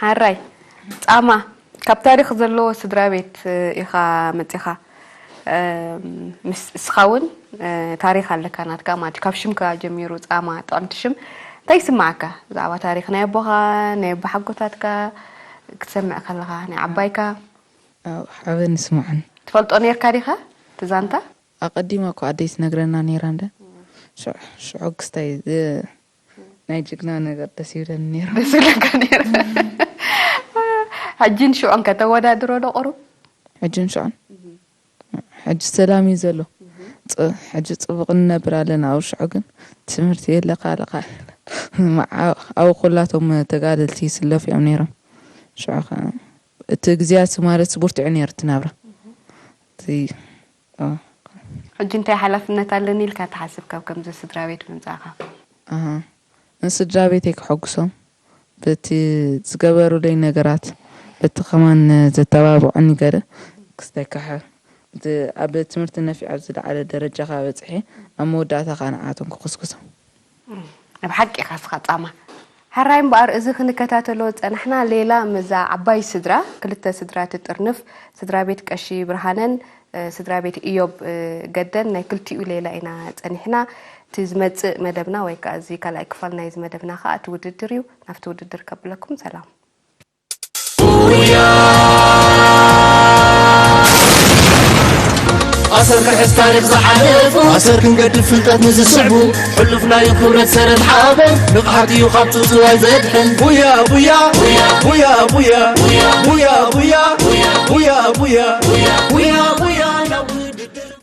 ሓራይ ጻማ ካብ ታሪኽ ዘለዎ ስድራ ቤት ኢኻ መጺኻ። ምስ እስኻ እውን ታሪኽ ኣለካ ናትካ ማለት እዩ። ካብ ሽምካ ጀሚሩ ጻማ ጥዕምቲ ሽም እንታይ ይስምዓካ? ብዛዕባ ታሪኽ ናይ ኣቦኻ ናይ ኣቦሓጎታትካ ክትሰምዕ ከለኻ ናይ ዓባይካ ሓበን ይስምዓኒ። ትፈልጦ ነርካ ዲኻ እቲ ዛንታ? ኣቐዲማ እኮ ኣደይ ትነግረና ነይራ እንደ ሽዑ ሽዑ ክስታይ ናይ ጅግና ነገር ደስ ይብለኒ ነይሩ። ደስ ይብለካ ነይሩ። ሕጂን ሽዑን ከተወዳድሮ ዶ ቁሩብ? ሕጅን ሽዑን ሕጂ ሰላም እዩ ዘሎ። ፅ- ሕጂ ፅቡቕ ንነብር ኣለና። ኣብ ሽዑ ግን ትምህርቲ የለ ካልእ ካልእ መዓ- ኣብ ኩላቶም ተጋደልቲ ይስለፉ እዮም ነይሮም። ሽዑ ከ- እቲ ግዜያት ማለት ብርቱዕ ነይሩ እቲ ናብራ። እቲ ኦ፣ ሕጂ እንታይ ሓላፍነት ኣለኒ ኢልካ ትሓስብ ካብ ከምዚ ስድራ ቤት ምምፃእኻ? ኣሃ። ንስድራ ቤተይ ከሐጉሶም በቲ ዝገበሩለይ ነገራት በቲ ከማን ዘተባብዑኒ ገለ ክስተካኸል እቲ ኣብ ትምህርቲ ነፊዐ ኣብ ዝለዓለ ደረጃ ከበፅሐ ኣብ መወዳእታ ከዓ ንዓቶም ክኹስኩሶም። ብሓቂ ኢኻ እስኻ ጻማ። ሕራይ እምበኣር እዚ ክንከታተሎ ዝጸናሕና ሌላ ምስዛ ዓባይ ስድራ ክልተ ስድራ ትጥርንፍ ስድራ ቤት ቀሺ ብርሃነን ስድራ ቤት እዮብ ገደን ናይ ክልቲኡ ሌላ ኢና ጸኒሕና። እቲ ዝመጽእ መደብና ወይ ከኣ እዚ ካልኣይ ክፋል ናይዚ መደብና ከኣ እቲ ውድድር እዩ። ናብቲ ውድድር ከብለኩም ሰላም። ኣሰር ክሕዝ ታሪኽ ዝሓለፉ ኣሰር ክንገድፍ ፍልጠት ንዝስዕቡ ሕሉፍ ናይ ክብረት ሰረት ሓበን ንቕሓት እዩ ካብ ጽውጽዋይ ዘድሕን ቡያ ቡያ ቡያ ቡያ ቡያ ቡያ ቡያ ቡያ